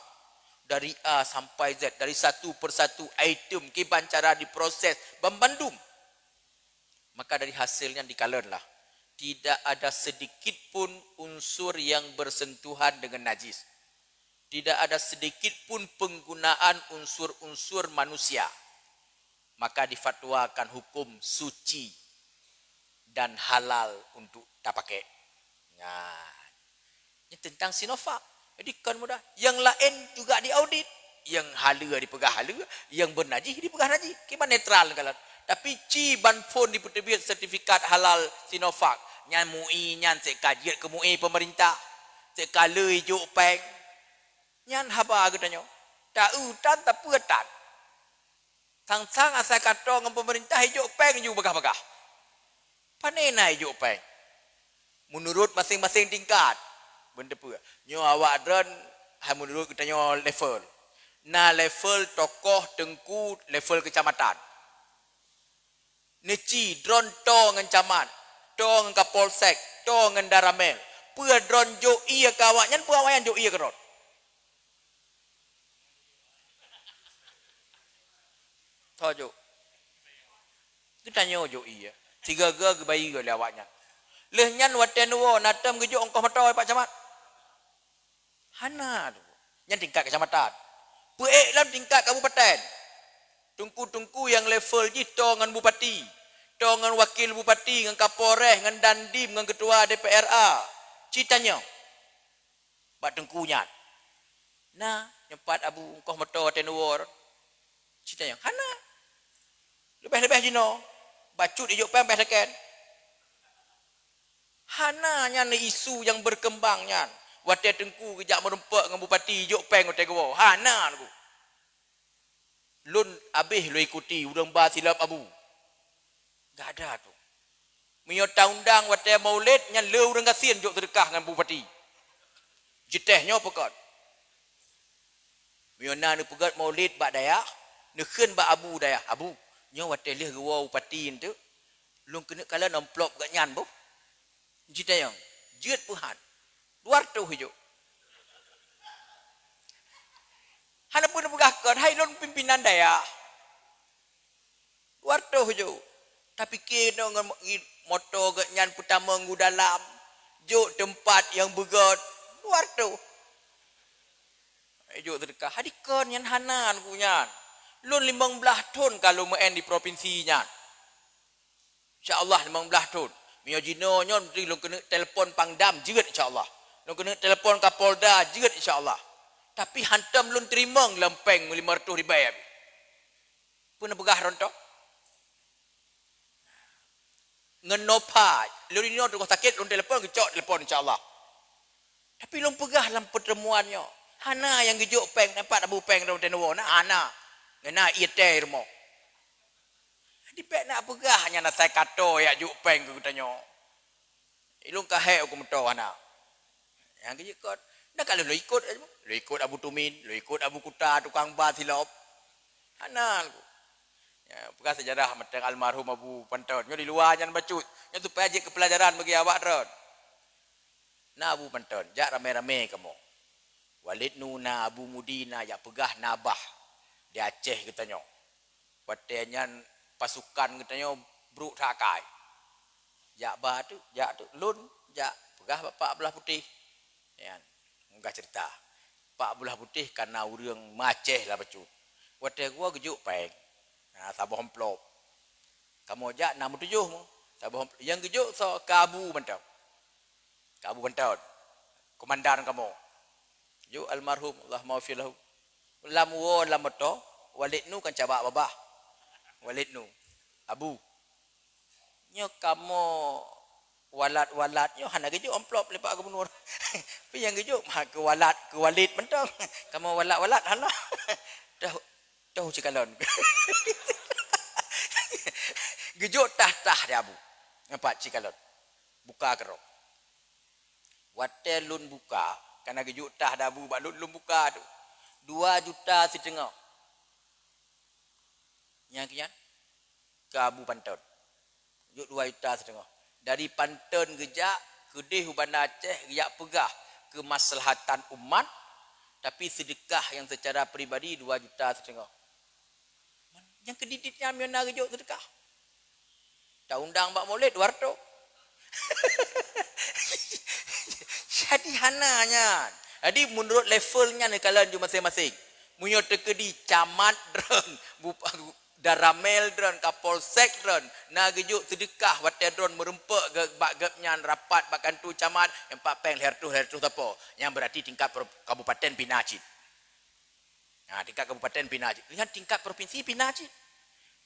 Dari A sampai Z, dari satu persatu item kiban cara diproses ban bandum. Maka dari hasil nyan dikalon lah. Tidak ada sedikit pun unsur yang bersentuhan dengan najis. Tidak ada sedikit pun penggunaan unsur-unsur manusia. Maka difatwakan hukum suci dan halal untuk tapakai. Nah, ini tentang Sinovac. Jadi, kan mudah. Yang lain juga diaudit. Yang haleue dipeugah haleue, yang beunajih dipeugah najih. Kiban netral kalon. Tapi ci ban phon dipeuteubiet sertifikat halal Sinovac. Nyan MUI nyan seka jeuet keu MUI pemerintah. Seka le ijok péng. Nyan haba geutanyoe. Ta-eu tan, tapeue tan. Sang-sang asai ka toe ngon pemerintah ijok péng ju bagah-bagah. Pane na ijok péng? Meunurot maséng-maséng tingkat. Beuteupeue. Nyoe awak droen hai meunurot geutanyoe level. Na level tokoh teungku level kecamatan. Neuci droen toe ngon camat, toe ngon kapolsek, toe ngon danramil. Peue droen jok ie keu awaknyan, peue awaknyan jok ie keu droen? Toe jok. Geutanyoe jok ie. Sigoe-goe geubayeue lé awaknyan. Lheueh nyan watée neuwoe na tom geujok ongkoh moto bak camat? Hana, Teungku. Nyan tingkat kecamatan. Peuék lom tingkat kabupaten. Teungku-teungku nyang level jih toe ngon bupati, toe ngon wakil bupati, ngon kapolres, ngon dandim, ngon ketua D P R A. Ci tanyong bak teungku nyan. Na, nyoe pat Abu ongkoh moto watée neuwoe. Ci tanyong. Hana. Leubeh-leubeh jinoe. Bacut ijok péng beh teken. Hana, nyan isu nyang berkembang nyan. Watée teungku geujak meurumpok ngon bupati ijok péng watée geuwoe. Hana, Teungku. Lôn habéh lôn ikuti ureuëng ba silop Abu. Gak ada tu. Meunyoe taundang watée maulid nyan le ureuëng gasien jok seudeukah ngon bupati. Jiteh nyoe peukot. Meunyoe na neupeugét maulid bak dayah, neukheun bak abu dayah, "Abu, nyoe watée lheueh geuwoe bupati eunteuk, lôn keuneuk kalon amplop geuh nyan boh." Jitanyong, "Jeuet peuhan?" "Dua reutôh ijok." Hana peue neupeugah kon, hai lôn pimpinan dayah. Dua reutôh ijok. Tapike ngon moto geuh nyan peutamong u dalam, jok teumpat nyang beugét, dua reutôh. Ijok seudeukah. Hadi kon nyan hana Teungku nyan. Lôn limong blaih thon ka lôn meu'en di propinsi nyan. Insya Allah limong blaih thon. Meunyoe jinoe nyoe lôn keuneuk telepon Pangdam jeuet insya Allah. Lôn keuneuk telepon Kapolda jeuet insya Allah. Tapi hantom lôn teurimong lom péng limong reutôh ribèe. Peue neupeugah rontok? Ngon Nova, lôn inoe rumoh sakét, lôn telepon, geucok telepon, insya Allah. Tapi lôn peugah lam pertemuan nyoe, hana nyang geujok péng, nampak tabu péng dalam tenuwo, na hana. Ngon na ie teh rumoh. Dipék nak peugah nyan asai kato jak jok péng keu geutanyoe. Ilôn ka hék u keumeutô hana. Nyang geujikot, Nah, kalau lo ikut, lo ikut Abu Tumin, lo ikut Abu Kuta, tukang ba silop. Hana. Ya, peugah sejarah mantong almarhum Abu Panton. Nyoe di luwa nyan bacut. Nyoe supaya jeuet keu pelajaran bagi awak droen. Na Abu Panton, jak ramé-ramé kamoe. Walid Nu na, Abu Mudi na, jak peugah na bah di Aceh geutanyoe. Watée nyan pasukan geutanyoe brok that akai. Jak ba tu, jak tu, lôn jak peugah bak Pak Abdullah Putéh. Nyan, peugah ceurita. Pak Abdullah Putéh ka na ureuëng Aceh lah bacut. Watée geuwoe geujok péng. Ha, saboh amplop. Kamoe jak na meutujoh mu. Saboh amplop. Nyang geujok soe, keu Abu mantong. Keu Abu Panton. Komandan kamoe. Jok almarhum, Allahumma ghfir lahu. Lam woe lam moto, Walid Nu kan cabak babah. Walid Nu. Abu. Nyoe kamoe walat-walat nyoe hana geujok amplop lé Pak Gubernur. Tapi nyang geujok mah keu walat, keu Walid mantong. Kamoe walat-walat hana. Dah, dah uci kalon. Geujok tah-tah di Abu. Nampak ci kalon. Buka keudroe. Watée lôn buka, kana geujok tah di Abu bak lôn, lôn buka tu. Dua juta siteungoh. Nyang keu nyan, keu Abu Panton. Jok dua juta siteungoh. Dari Panton geujak, keudeh u Banda Aceh, geujak peugah keumaslahatan umat, tapi seudeukah nyang seucara pribadi dua juta siteungoh. Nyang keudit-dit nyan meunyoe na geujok seudeukah. Taundang bak Maulid dua ratus. Jadi hana nyan. Jadi menurut level nyan neukalon ju maséng-maséng. Meunyoe teukeudi camat droen, bupa-, daramel droen, kapolsek droen, na geujok seudeukah watée droen meurumpok ge-, bak geuh nyan rapat bak kantu camat, nyang pat péng lhèe reutôh, lhèe reutôh sapo. Nyan berarti tingkat pro-, kabupaten pih na cit. Ha, tingkat kabupaten pih na cit. Nyan tingkat provinsi pih na cit.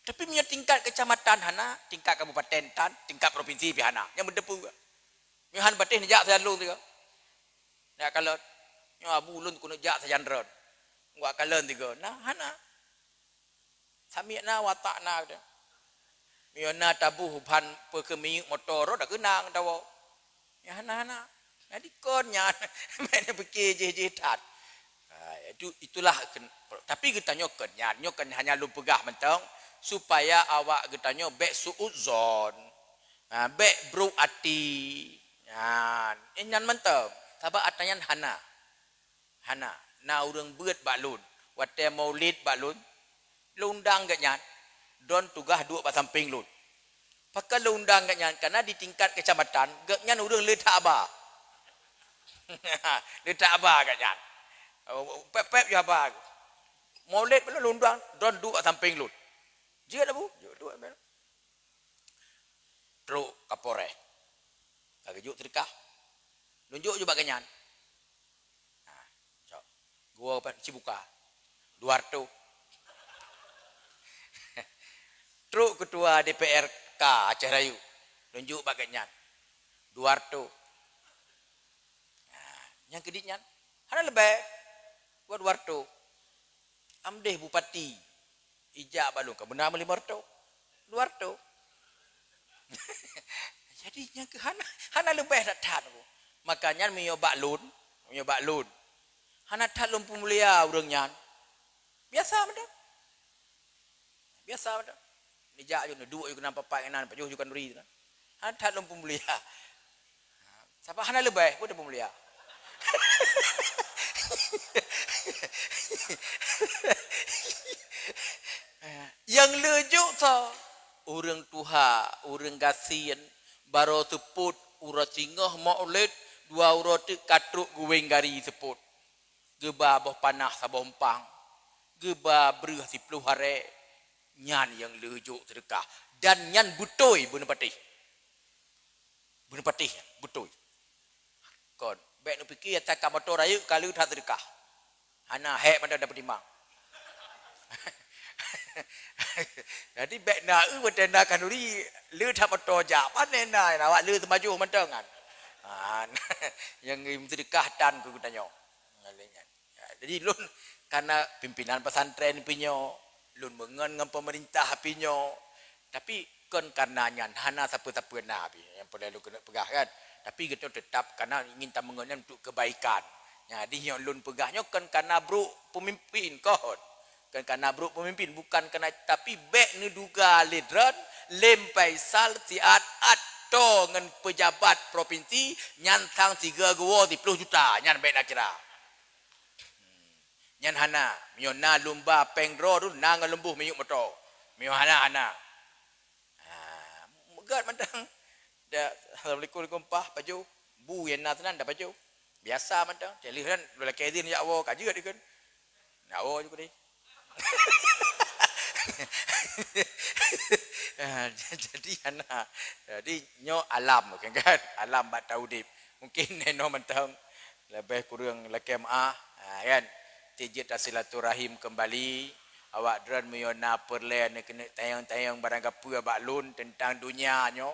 Tapi meunyoe tingkat kecamatan hana, tingkat kabupaten tan, tingkat provinsi pih hana. Nyang beuteupeue. Nyoe han patéh neujak sajan lôn tiga. Neujak kalon. Nyoe Abu lôn keuneuk jak sajan droen. Ngon kalon tiga. Nah, hana. Sami'na wa ata'na geutanyoe. Meunyoe na taboh ban peukeumiyeuk moto rot, dak keunang tawoe. Ya, hana-hana. Jadi kon nyan, meunan piké jih-jih that. Ha, itu, itulah ken-, tapi geutanyoe kon nyan, nyoe kan hanya lôn peugah mantong, supaya awak geutanyoe bék su'udzon. Ha, bék brok até. Nyan, eh, nyan mantong. Sabab atra nyan hana. Hana, na ureuëng beuet bak lôn. Watée Maulid bak lôn, lôn undang geuhnyan, droen tugaih duek bak sampéng lôn. Pakon lôn undang geuhnyan, karena di tingkat kecamatan, geuhnyan ureuëng le that haba. Le that haba geuhnyan. Oh, pép-pép ju haba. Maulid bak lôn, lôn undang, droen duek bak sampéng lôn. Jeuet, Abu? Jeuet, duek. Trok Kapolres. Ka geujok seudeukah. Lôn jok ju bak geuhnyan. Nah, cok. Gua pat cibuka. Dua ratus. Trok ketua D P R K Aceh Rayeuk. Lôn jok bak geuhnyan. Dua ratus. Nah, nyang keudit nyan. Hana leubeh. Buat dua ratus. Amdeh bupati. Ijak bak lôn ka beuna meulimong reutôh. Dua reutôh. Jadi nyang keu hana, hana leubeh that-that. Maka nyan meunyoe bak lôn, meunyoe bak lôn. Hana that lôn peumulia ureuëng nyan. Biasa mantong. Biasa mantong. Nijak ju neuduek ju keunan papat keunan, pajoh ju kanduri tu. Hana that lôn peumulia. Sabab hana leubeh, peue teupeumulia. Nyang le jok soe? Ureuëng tuha, ureuëng gasien, barô seupôt uroe singoh Maulid, dua uroe teuk ka trok geuwéng gari seupôt. Geuba boh panah saboh umpang, geuba breueh siploh aré, nyan nyang le jok seudeukah. Dan nyan beutôi beuneupatéh. Beuneupatéh nyan, beutôi. Kon, bék neupiké atra ka moto rayeuk ka le that seudeukah. Hana hék mantong tapeutimang. Jadi bék na eu watée na khanuri le that moto jak, pane na, awak le teumajoh mantong kan. Ha, nyang seudeukah tan keu geutanyoe. Ngaleng nyan. Ya, jadi lôn kana pimpinan pesantren pih nyoe, lôn meungon ngon pemerintah pih nyoe. Tapi kon karena nyan hana sapeue-sapeue na pih nyang peureulée lôn keuneuk peugah kan. Tapi geutanyoe teutap kana ingin tameungon nyan untuk kebaikan. Jadi nyoe lôn peugah nyoe kon kana brok pemimpin kon. Kon kana brok pemimpin, bukan kana, tapi bék neuduga lé droen, Lem Faisal siat atô ngon pejabat provinsi nyan sang sigoe geuwoe siploh juta, nyan bék na kira. Nyan hana, meunyoe na lumba péng droe tu na ngon leumbôh minyeuk moto. Meunyoe hana, hana. Ha, meugat mantong. Da, assalamualaikum, alaikum, pah, pajoh. Bu nyang na sinan da pajoh. Biasa mantong. Cek lheueh nyan, lôn lakée idhin jak woe, ka jeuet dikeue. Nak woe ju keudeh. Ha, jadi hana. Jadi nyoe alam, kan? Alam bak taudeb. Mungkin nenoe mantong. Leubeh kureueng lakée meu'ah, ha, kan? Ti jeuet tasilaturahim keumbali. Awak droen meunyoe na peureulée neukeuneuk tanyong-tanyong barang gapeue bak lôn teuntang donya nyoe,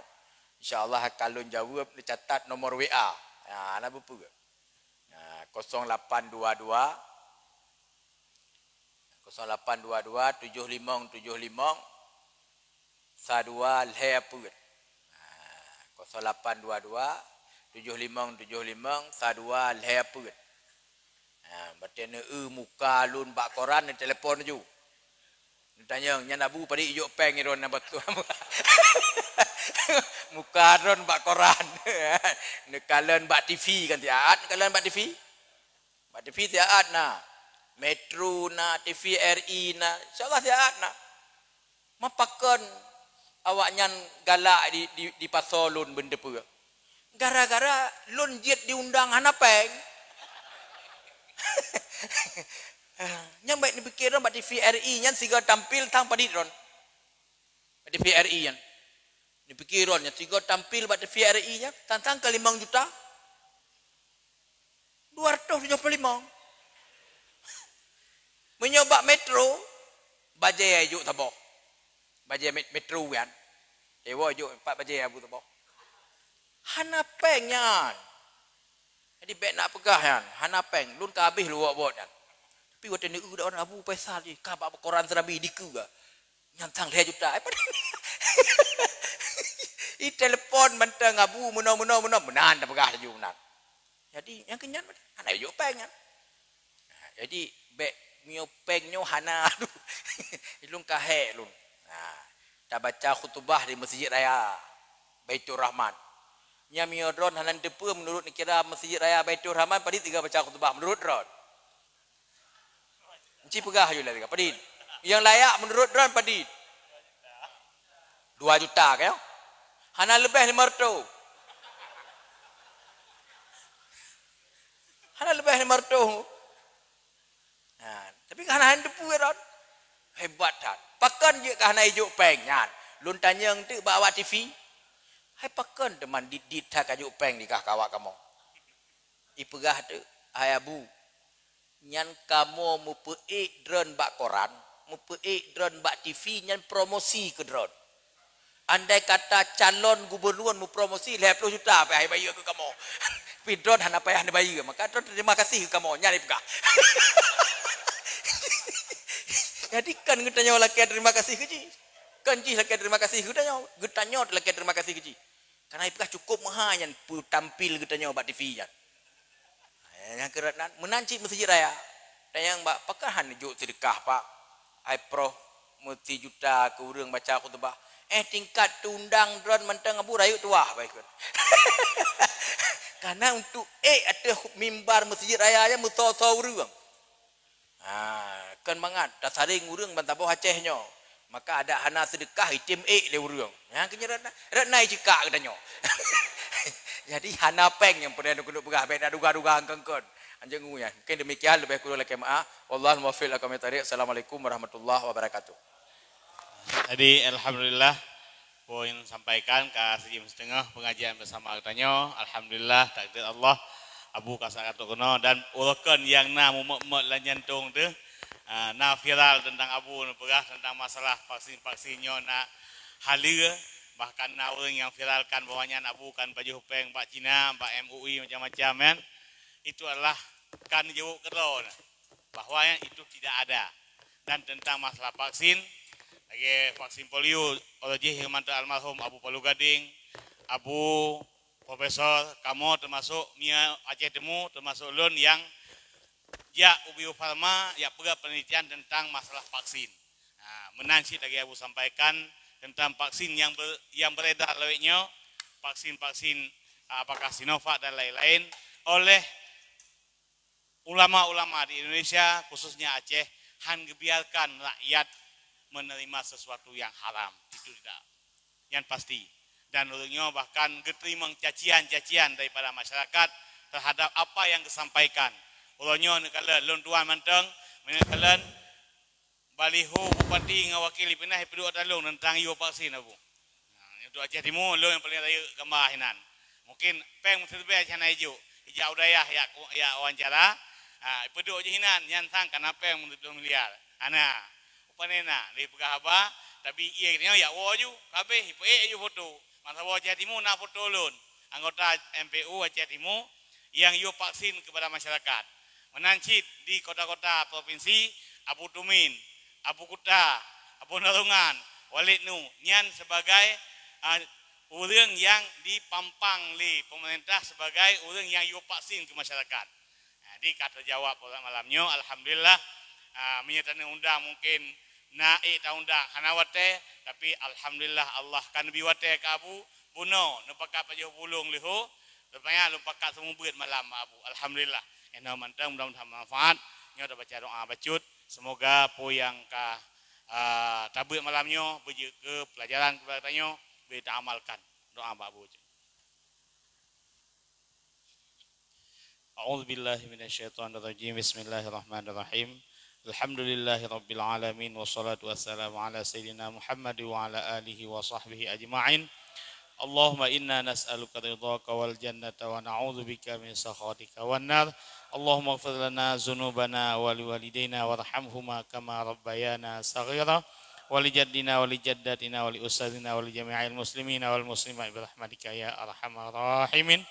insya Allah ka lôn jaweueb, neucatat nomor W A. Ha, na beupeue? Ha, kosong lapan dua dua, kosong lapan dua dua, tujoh limong tujoh limong, sa dua lhée peuet. Ha, kosong lapan dua dua, tujoh limong tujoh limong, sa dua lhée peuet. Ha, batée neueu muka lôn bak koran, neutelepon laju. Neutanyong, "Nyan Abu padit ijok péng droen na batu?" Muka droen bak koran. Neukalon bak T V kan siat, neukalon bak T V. Bak T V siat na. Metro na, T V R I na. Insya Allah siat na. Mapakon awaknyan galak di, di, dipasoe lôn beuneupeue? Gara-gara lôn jeuet diundang hana péng. Nyan bék neupike droen bak T V R I nyan sigoe tampil sang padit droen. Bak T V R I nyan. Neupike droen nyan sigoe tampil bak T V R I nyan, sang-sang ka limong juta. Dua ratus tujoh puluh lima. Meunyoe bak metro, bajée jok saboh. Bajée met-, metro kan. Dewa jok empat bajée Abu saboh. Hana péng nyan. Jadi bék nak peugah nyan, hana péng. Lôn ka habéh lôn buet-buet nyan. Tapi watée neueu dak Abu Faisal jih, ka bak koran seurabi dikeue. Nyan sang lhée juta. Eh, padahai itelepon mantong Abu meunoe, meunoe, meunoe. Meunan tapeugah laju meunan. Jadi, nyang keunyan hana jok péng nyan. Ha, jadi, bék nyoe péng nyoe hana. Aduh, lôn ka hék lôn. Ha, tabaca khutubah di Masjid Raya Baiturrahman. Nyan meunyoe droen hana teupeue, meunurot neukira Masjid Raya Baiturrahman, padit sigoe baca khutubah meunurot droen? Ci peugah aju lagée padit. Nyang layak meunurot droen padit? Dua juta, kan? Hana leubeh lima ratus. Hana leubeh lima ratus. Ha, tapi kan hana teupeue droen. Hebat that. Pakon jeuet ka hana ijok péng nyan? Lôn tanyong teuk bak awak T V. Hai pakon teuma dit-dit that ka jok péng di kah kawak kamoe? Ipeugah teuk, hai Abu, nyan kamoe meupeuék droen bak koran, meupeuék droen bak T V, nyan promosi keu droen. Andai kata calon gubernur meupromosi lhée ploh juta payah bayeue keu kamoe. Tapi droen hana payah neubayeue, maka droen terima kasih keu kamoe, nyan ipeugah. Jadi kan geutanyoe lakée terima kasih keu jih. Kan jih lakée terima kasih geutanyoe, geutanyoe lakée terima kasih keu jih. Karena ipeugah cukup meuha nyan peutampil geutanyoe bak T V nyan. Eh, nyang keureuet nan, meunan cit Masjid Raya. Dan nyang bak, "Pakon han jok seudeukah, Pak? Hai proh, meusijuta keu ureuëng baca khutubah." Eh, tingkat teundang droen mantong Abu rayeuk tuwah baikon. Karena untuk ék ateueh mimbar Masjid Raya nyan meusoe-soe ureuëng. Ha, kon mangat tasaréng ureuëng ban saboh Aceh nyoe. Maka adak hana seudeukah item ék lé ureuëng. Nyang keu nyan rot na, rot na icikak geutanyoe. Jadi hana péng nyang peureulée keuneuk peugah, bék na duga-duga angkon-kon. Anjeuk ngu nyan. Mungkin demikian, leubeh kureueng lakée meu'ah. Wallahul muwaffiq ila aqwamit thariq. Assalamualaikum warahmatullahi wabarakatuh. Jadi alhamdulillah, peue nyang sampaikan ka sijeuem siteungoh pengajian bersama geutanyoe. Alhamdulillah, takdir Allah, Abu ka sakatok keunoe dan urokan nyang na mumet-met lam jantong teuh, ah, na viral tentang Abu neupeugah tentang masalah vaksin-vaksin nyoe na haleue, bahkan na ureuëng nyang viralkan bahwa nyan Abu kan pajoh péng bak Cina, bak M O I macam-macam kan. Itu adalah kan jaweueb keudroe na. Bahwa itu tidak ada. Dan tentang masalah vaksin, lagée vaksin polio, uroe jih mantöng almarhum Abu Palu Gading, Abu Profesor, kamoe teumasok mie Aceh Timu, teumasok lôn nyang jak u Bio Farma, jak peugah penelitian tentang masalah vaksin. Ha, meunan cit lagée Abu sampaikan tentang vaksin yang ber-, yang beredar lawét nyoe, vaksin-vaksin, apakah Sinovac dan lain-lain, oleh ulama-ulama di Indonesia, khususnya Aceh, han gebiarkan rakyat menerima sesuatu yang haram. Itu tidak. Yang pasti. Dan ureuëng nyoe bahkan geuteurimong cacian-cacian daripada masyarakat terhadap apa yang disampaikan. Uroe nyoe neukalon, lôn tuan mantong, meuneukala baliho bupati ngon wakil dipinah ipeuduek ata lôn tentang yue vaksin, Abu. Nah, untuk Aceh Timu, lôn nyang paling rayeuk gamba hinan. Mungkin péng meuseuleubeh Aceh na ijok, ijak u dayah yak, yak wawancara. Ha, ipeuduek jih hinan, nyan sang kana péng meuseuleubeh miliar. Hana. Upane na, lé peugah haba, tapi ié geutanyoe yak woe ju, habéh ipeuék ju foto. Masa woe Aceh Timu na foto lôn, anggota M P U Aceh Timu nyang yue vaksin kepada masyarakat. Meunan cit di kota-kota provinsi, Abu Tumin, Abu Kuta, Abu Narungan, Walid Nu, nyan sebagai, ah, ureuëng nyang dipampang lé pemerintah sebagai ureuëng nyang yue vaksin ke masyarakat. Jadi ka teujawab malam nyoe, alhamdulillah. Ah, meunyoe taneuk undang mungkin na ék taundang hana watée, tapi alhamdulillah Allah ka neubi watée keu Abu, bunoe neupakat pajoh bulong leuho, rupanya lôn pakat seumeubeuet malam Abu. Alhamdulillah. Inoe mantong mudah-mudahan manfaat. Nyoe tabaca doa bacut. Semoga peue nyang ka, ah, tabeuet malam nyoe beujeuet keu pelajaran kepada tanyoe, beu taamalkan. Doa bak Abu. أعوذ بالله من الشيطان الرجيم. بسم الله الرحمن الرحيم. الحمد لله رب العالمين، والصلاة والسلام على سيدنا محمد وعلى آله وصحبه أجمعين. اللهم إنا نسألك رضاك والجنة ونعوذ بك من سخطك والنار. اللهم اغفر لنا ذنوبنا ولوالدينا وارحمهما كما ربيانا صغيرا ولجدنا ولجدتنا ولأستاذنا ولجميع المسلمين والمسلمات برحمتك يا أرحم الراحمين.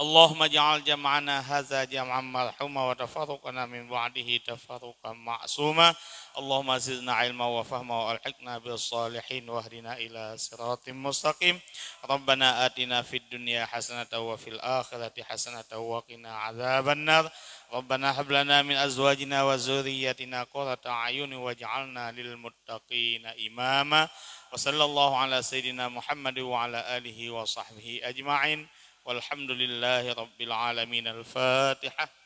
اللهم اجعل جمعنا هذا جمعا مرحوما وتفرقنا من بعده تفرقا معصوما. اللهم زدنا علما وفهما وألحقنا بالصالحين واهدنا إلى صراط مستقيم. ربنا آتنا في الدنيا حسنة وفي الآخرة حسنة وقنا عذاب النار. ربنا هب لنا من أزواجنا وذرياتنا قرة أعين واجعلنا للمتقين إماما. وصلى الله على سيدنا محمد وعلى آله وصحبه أجمعين. والحمد لله رب العالمين. الفاتحة.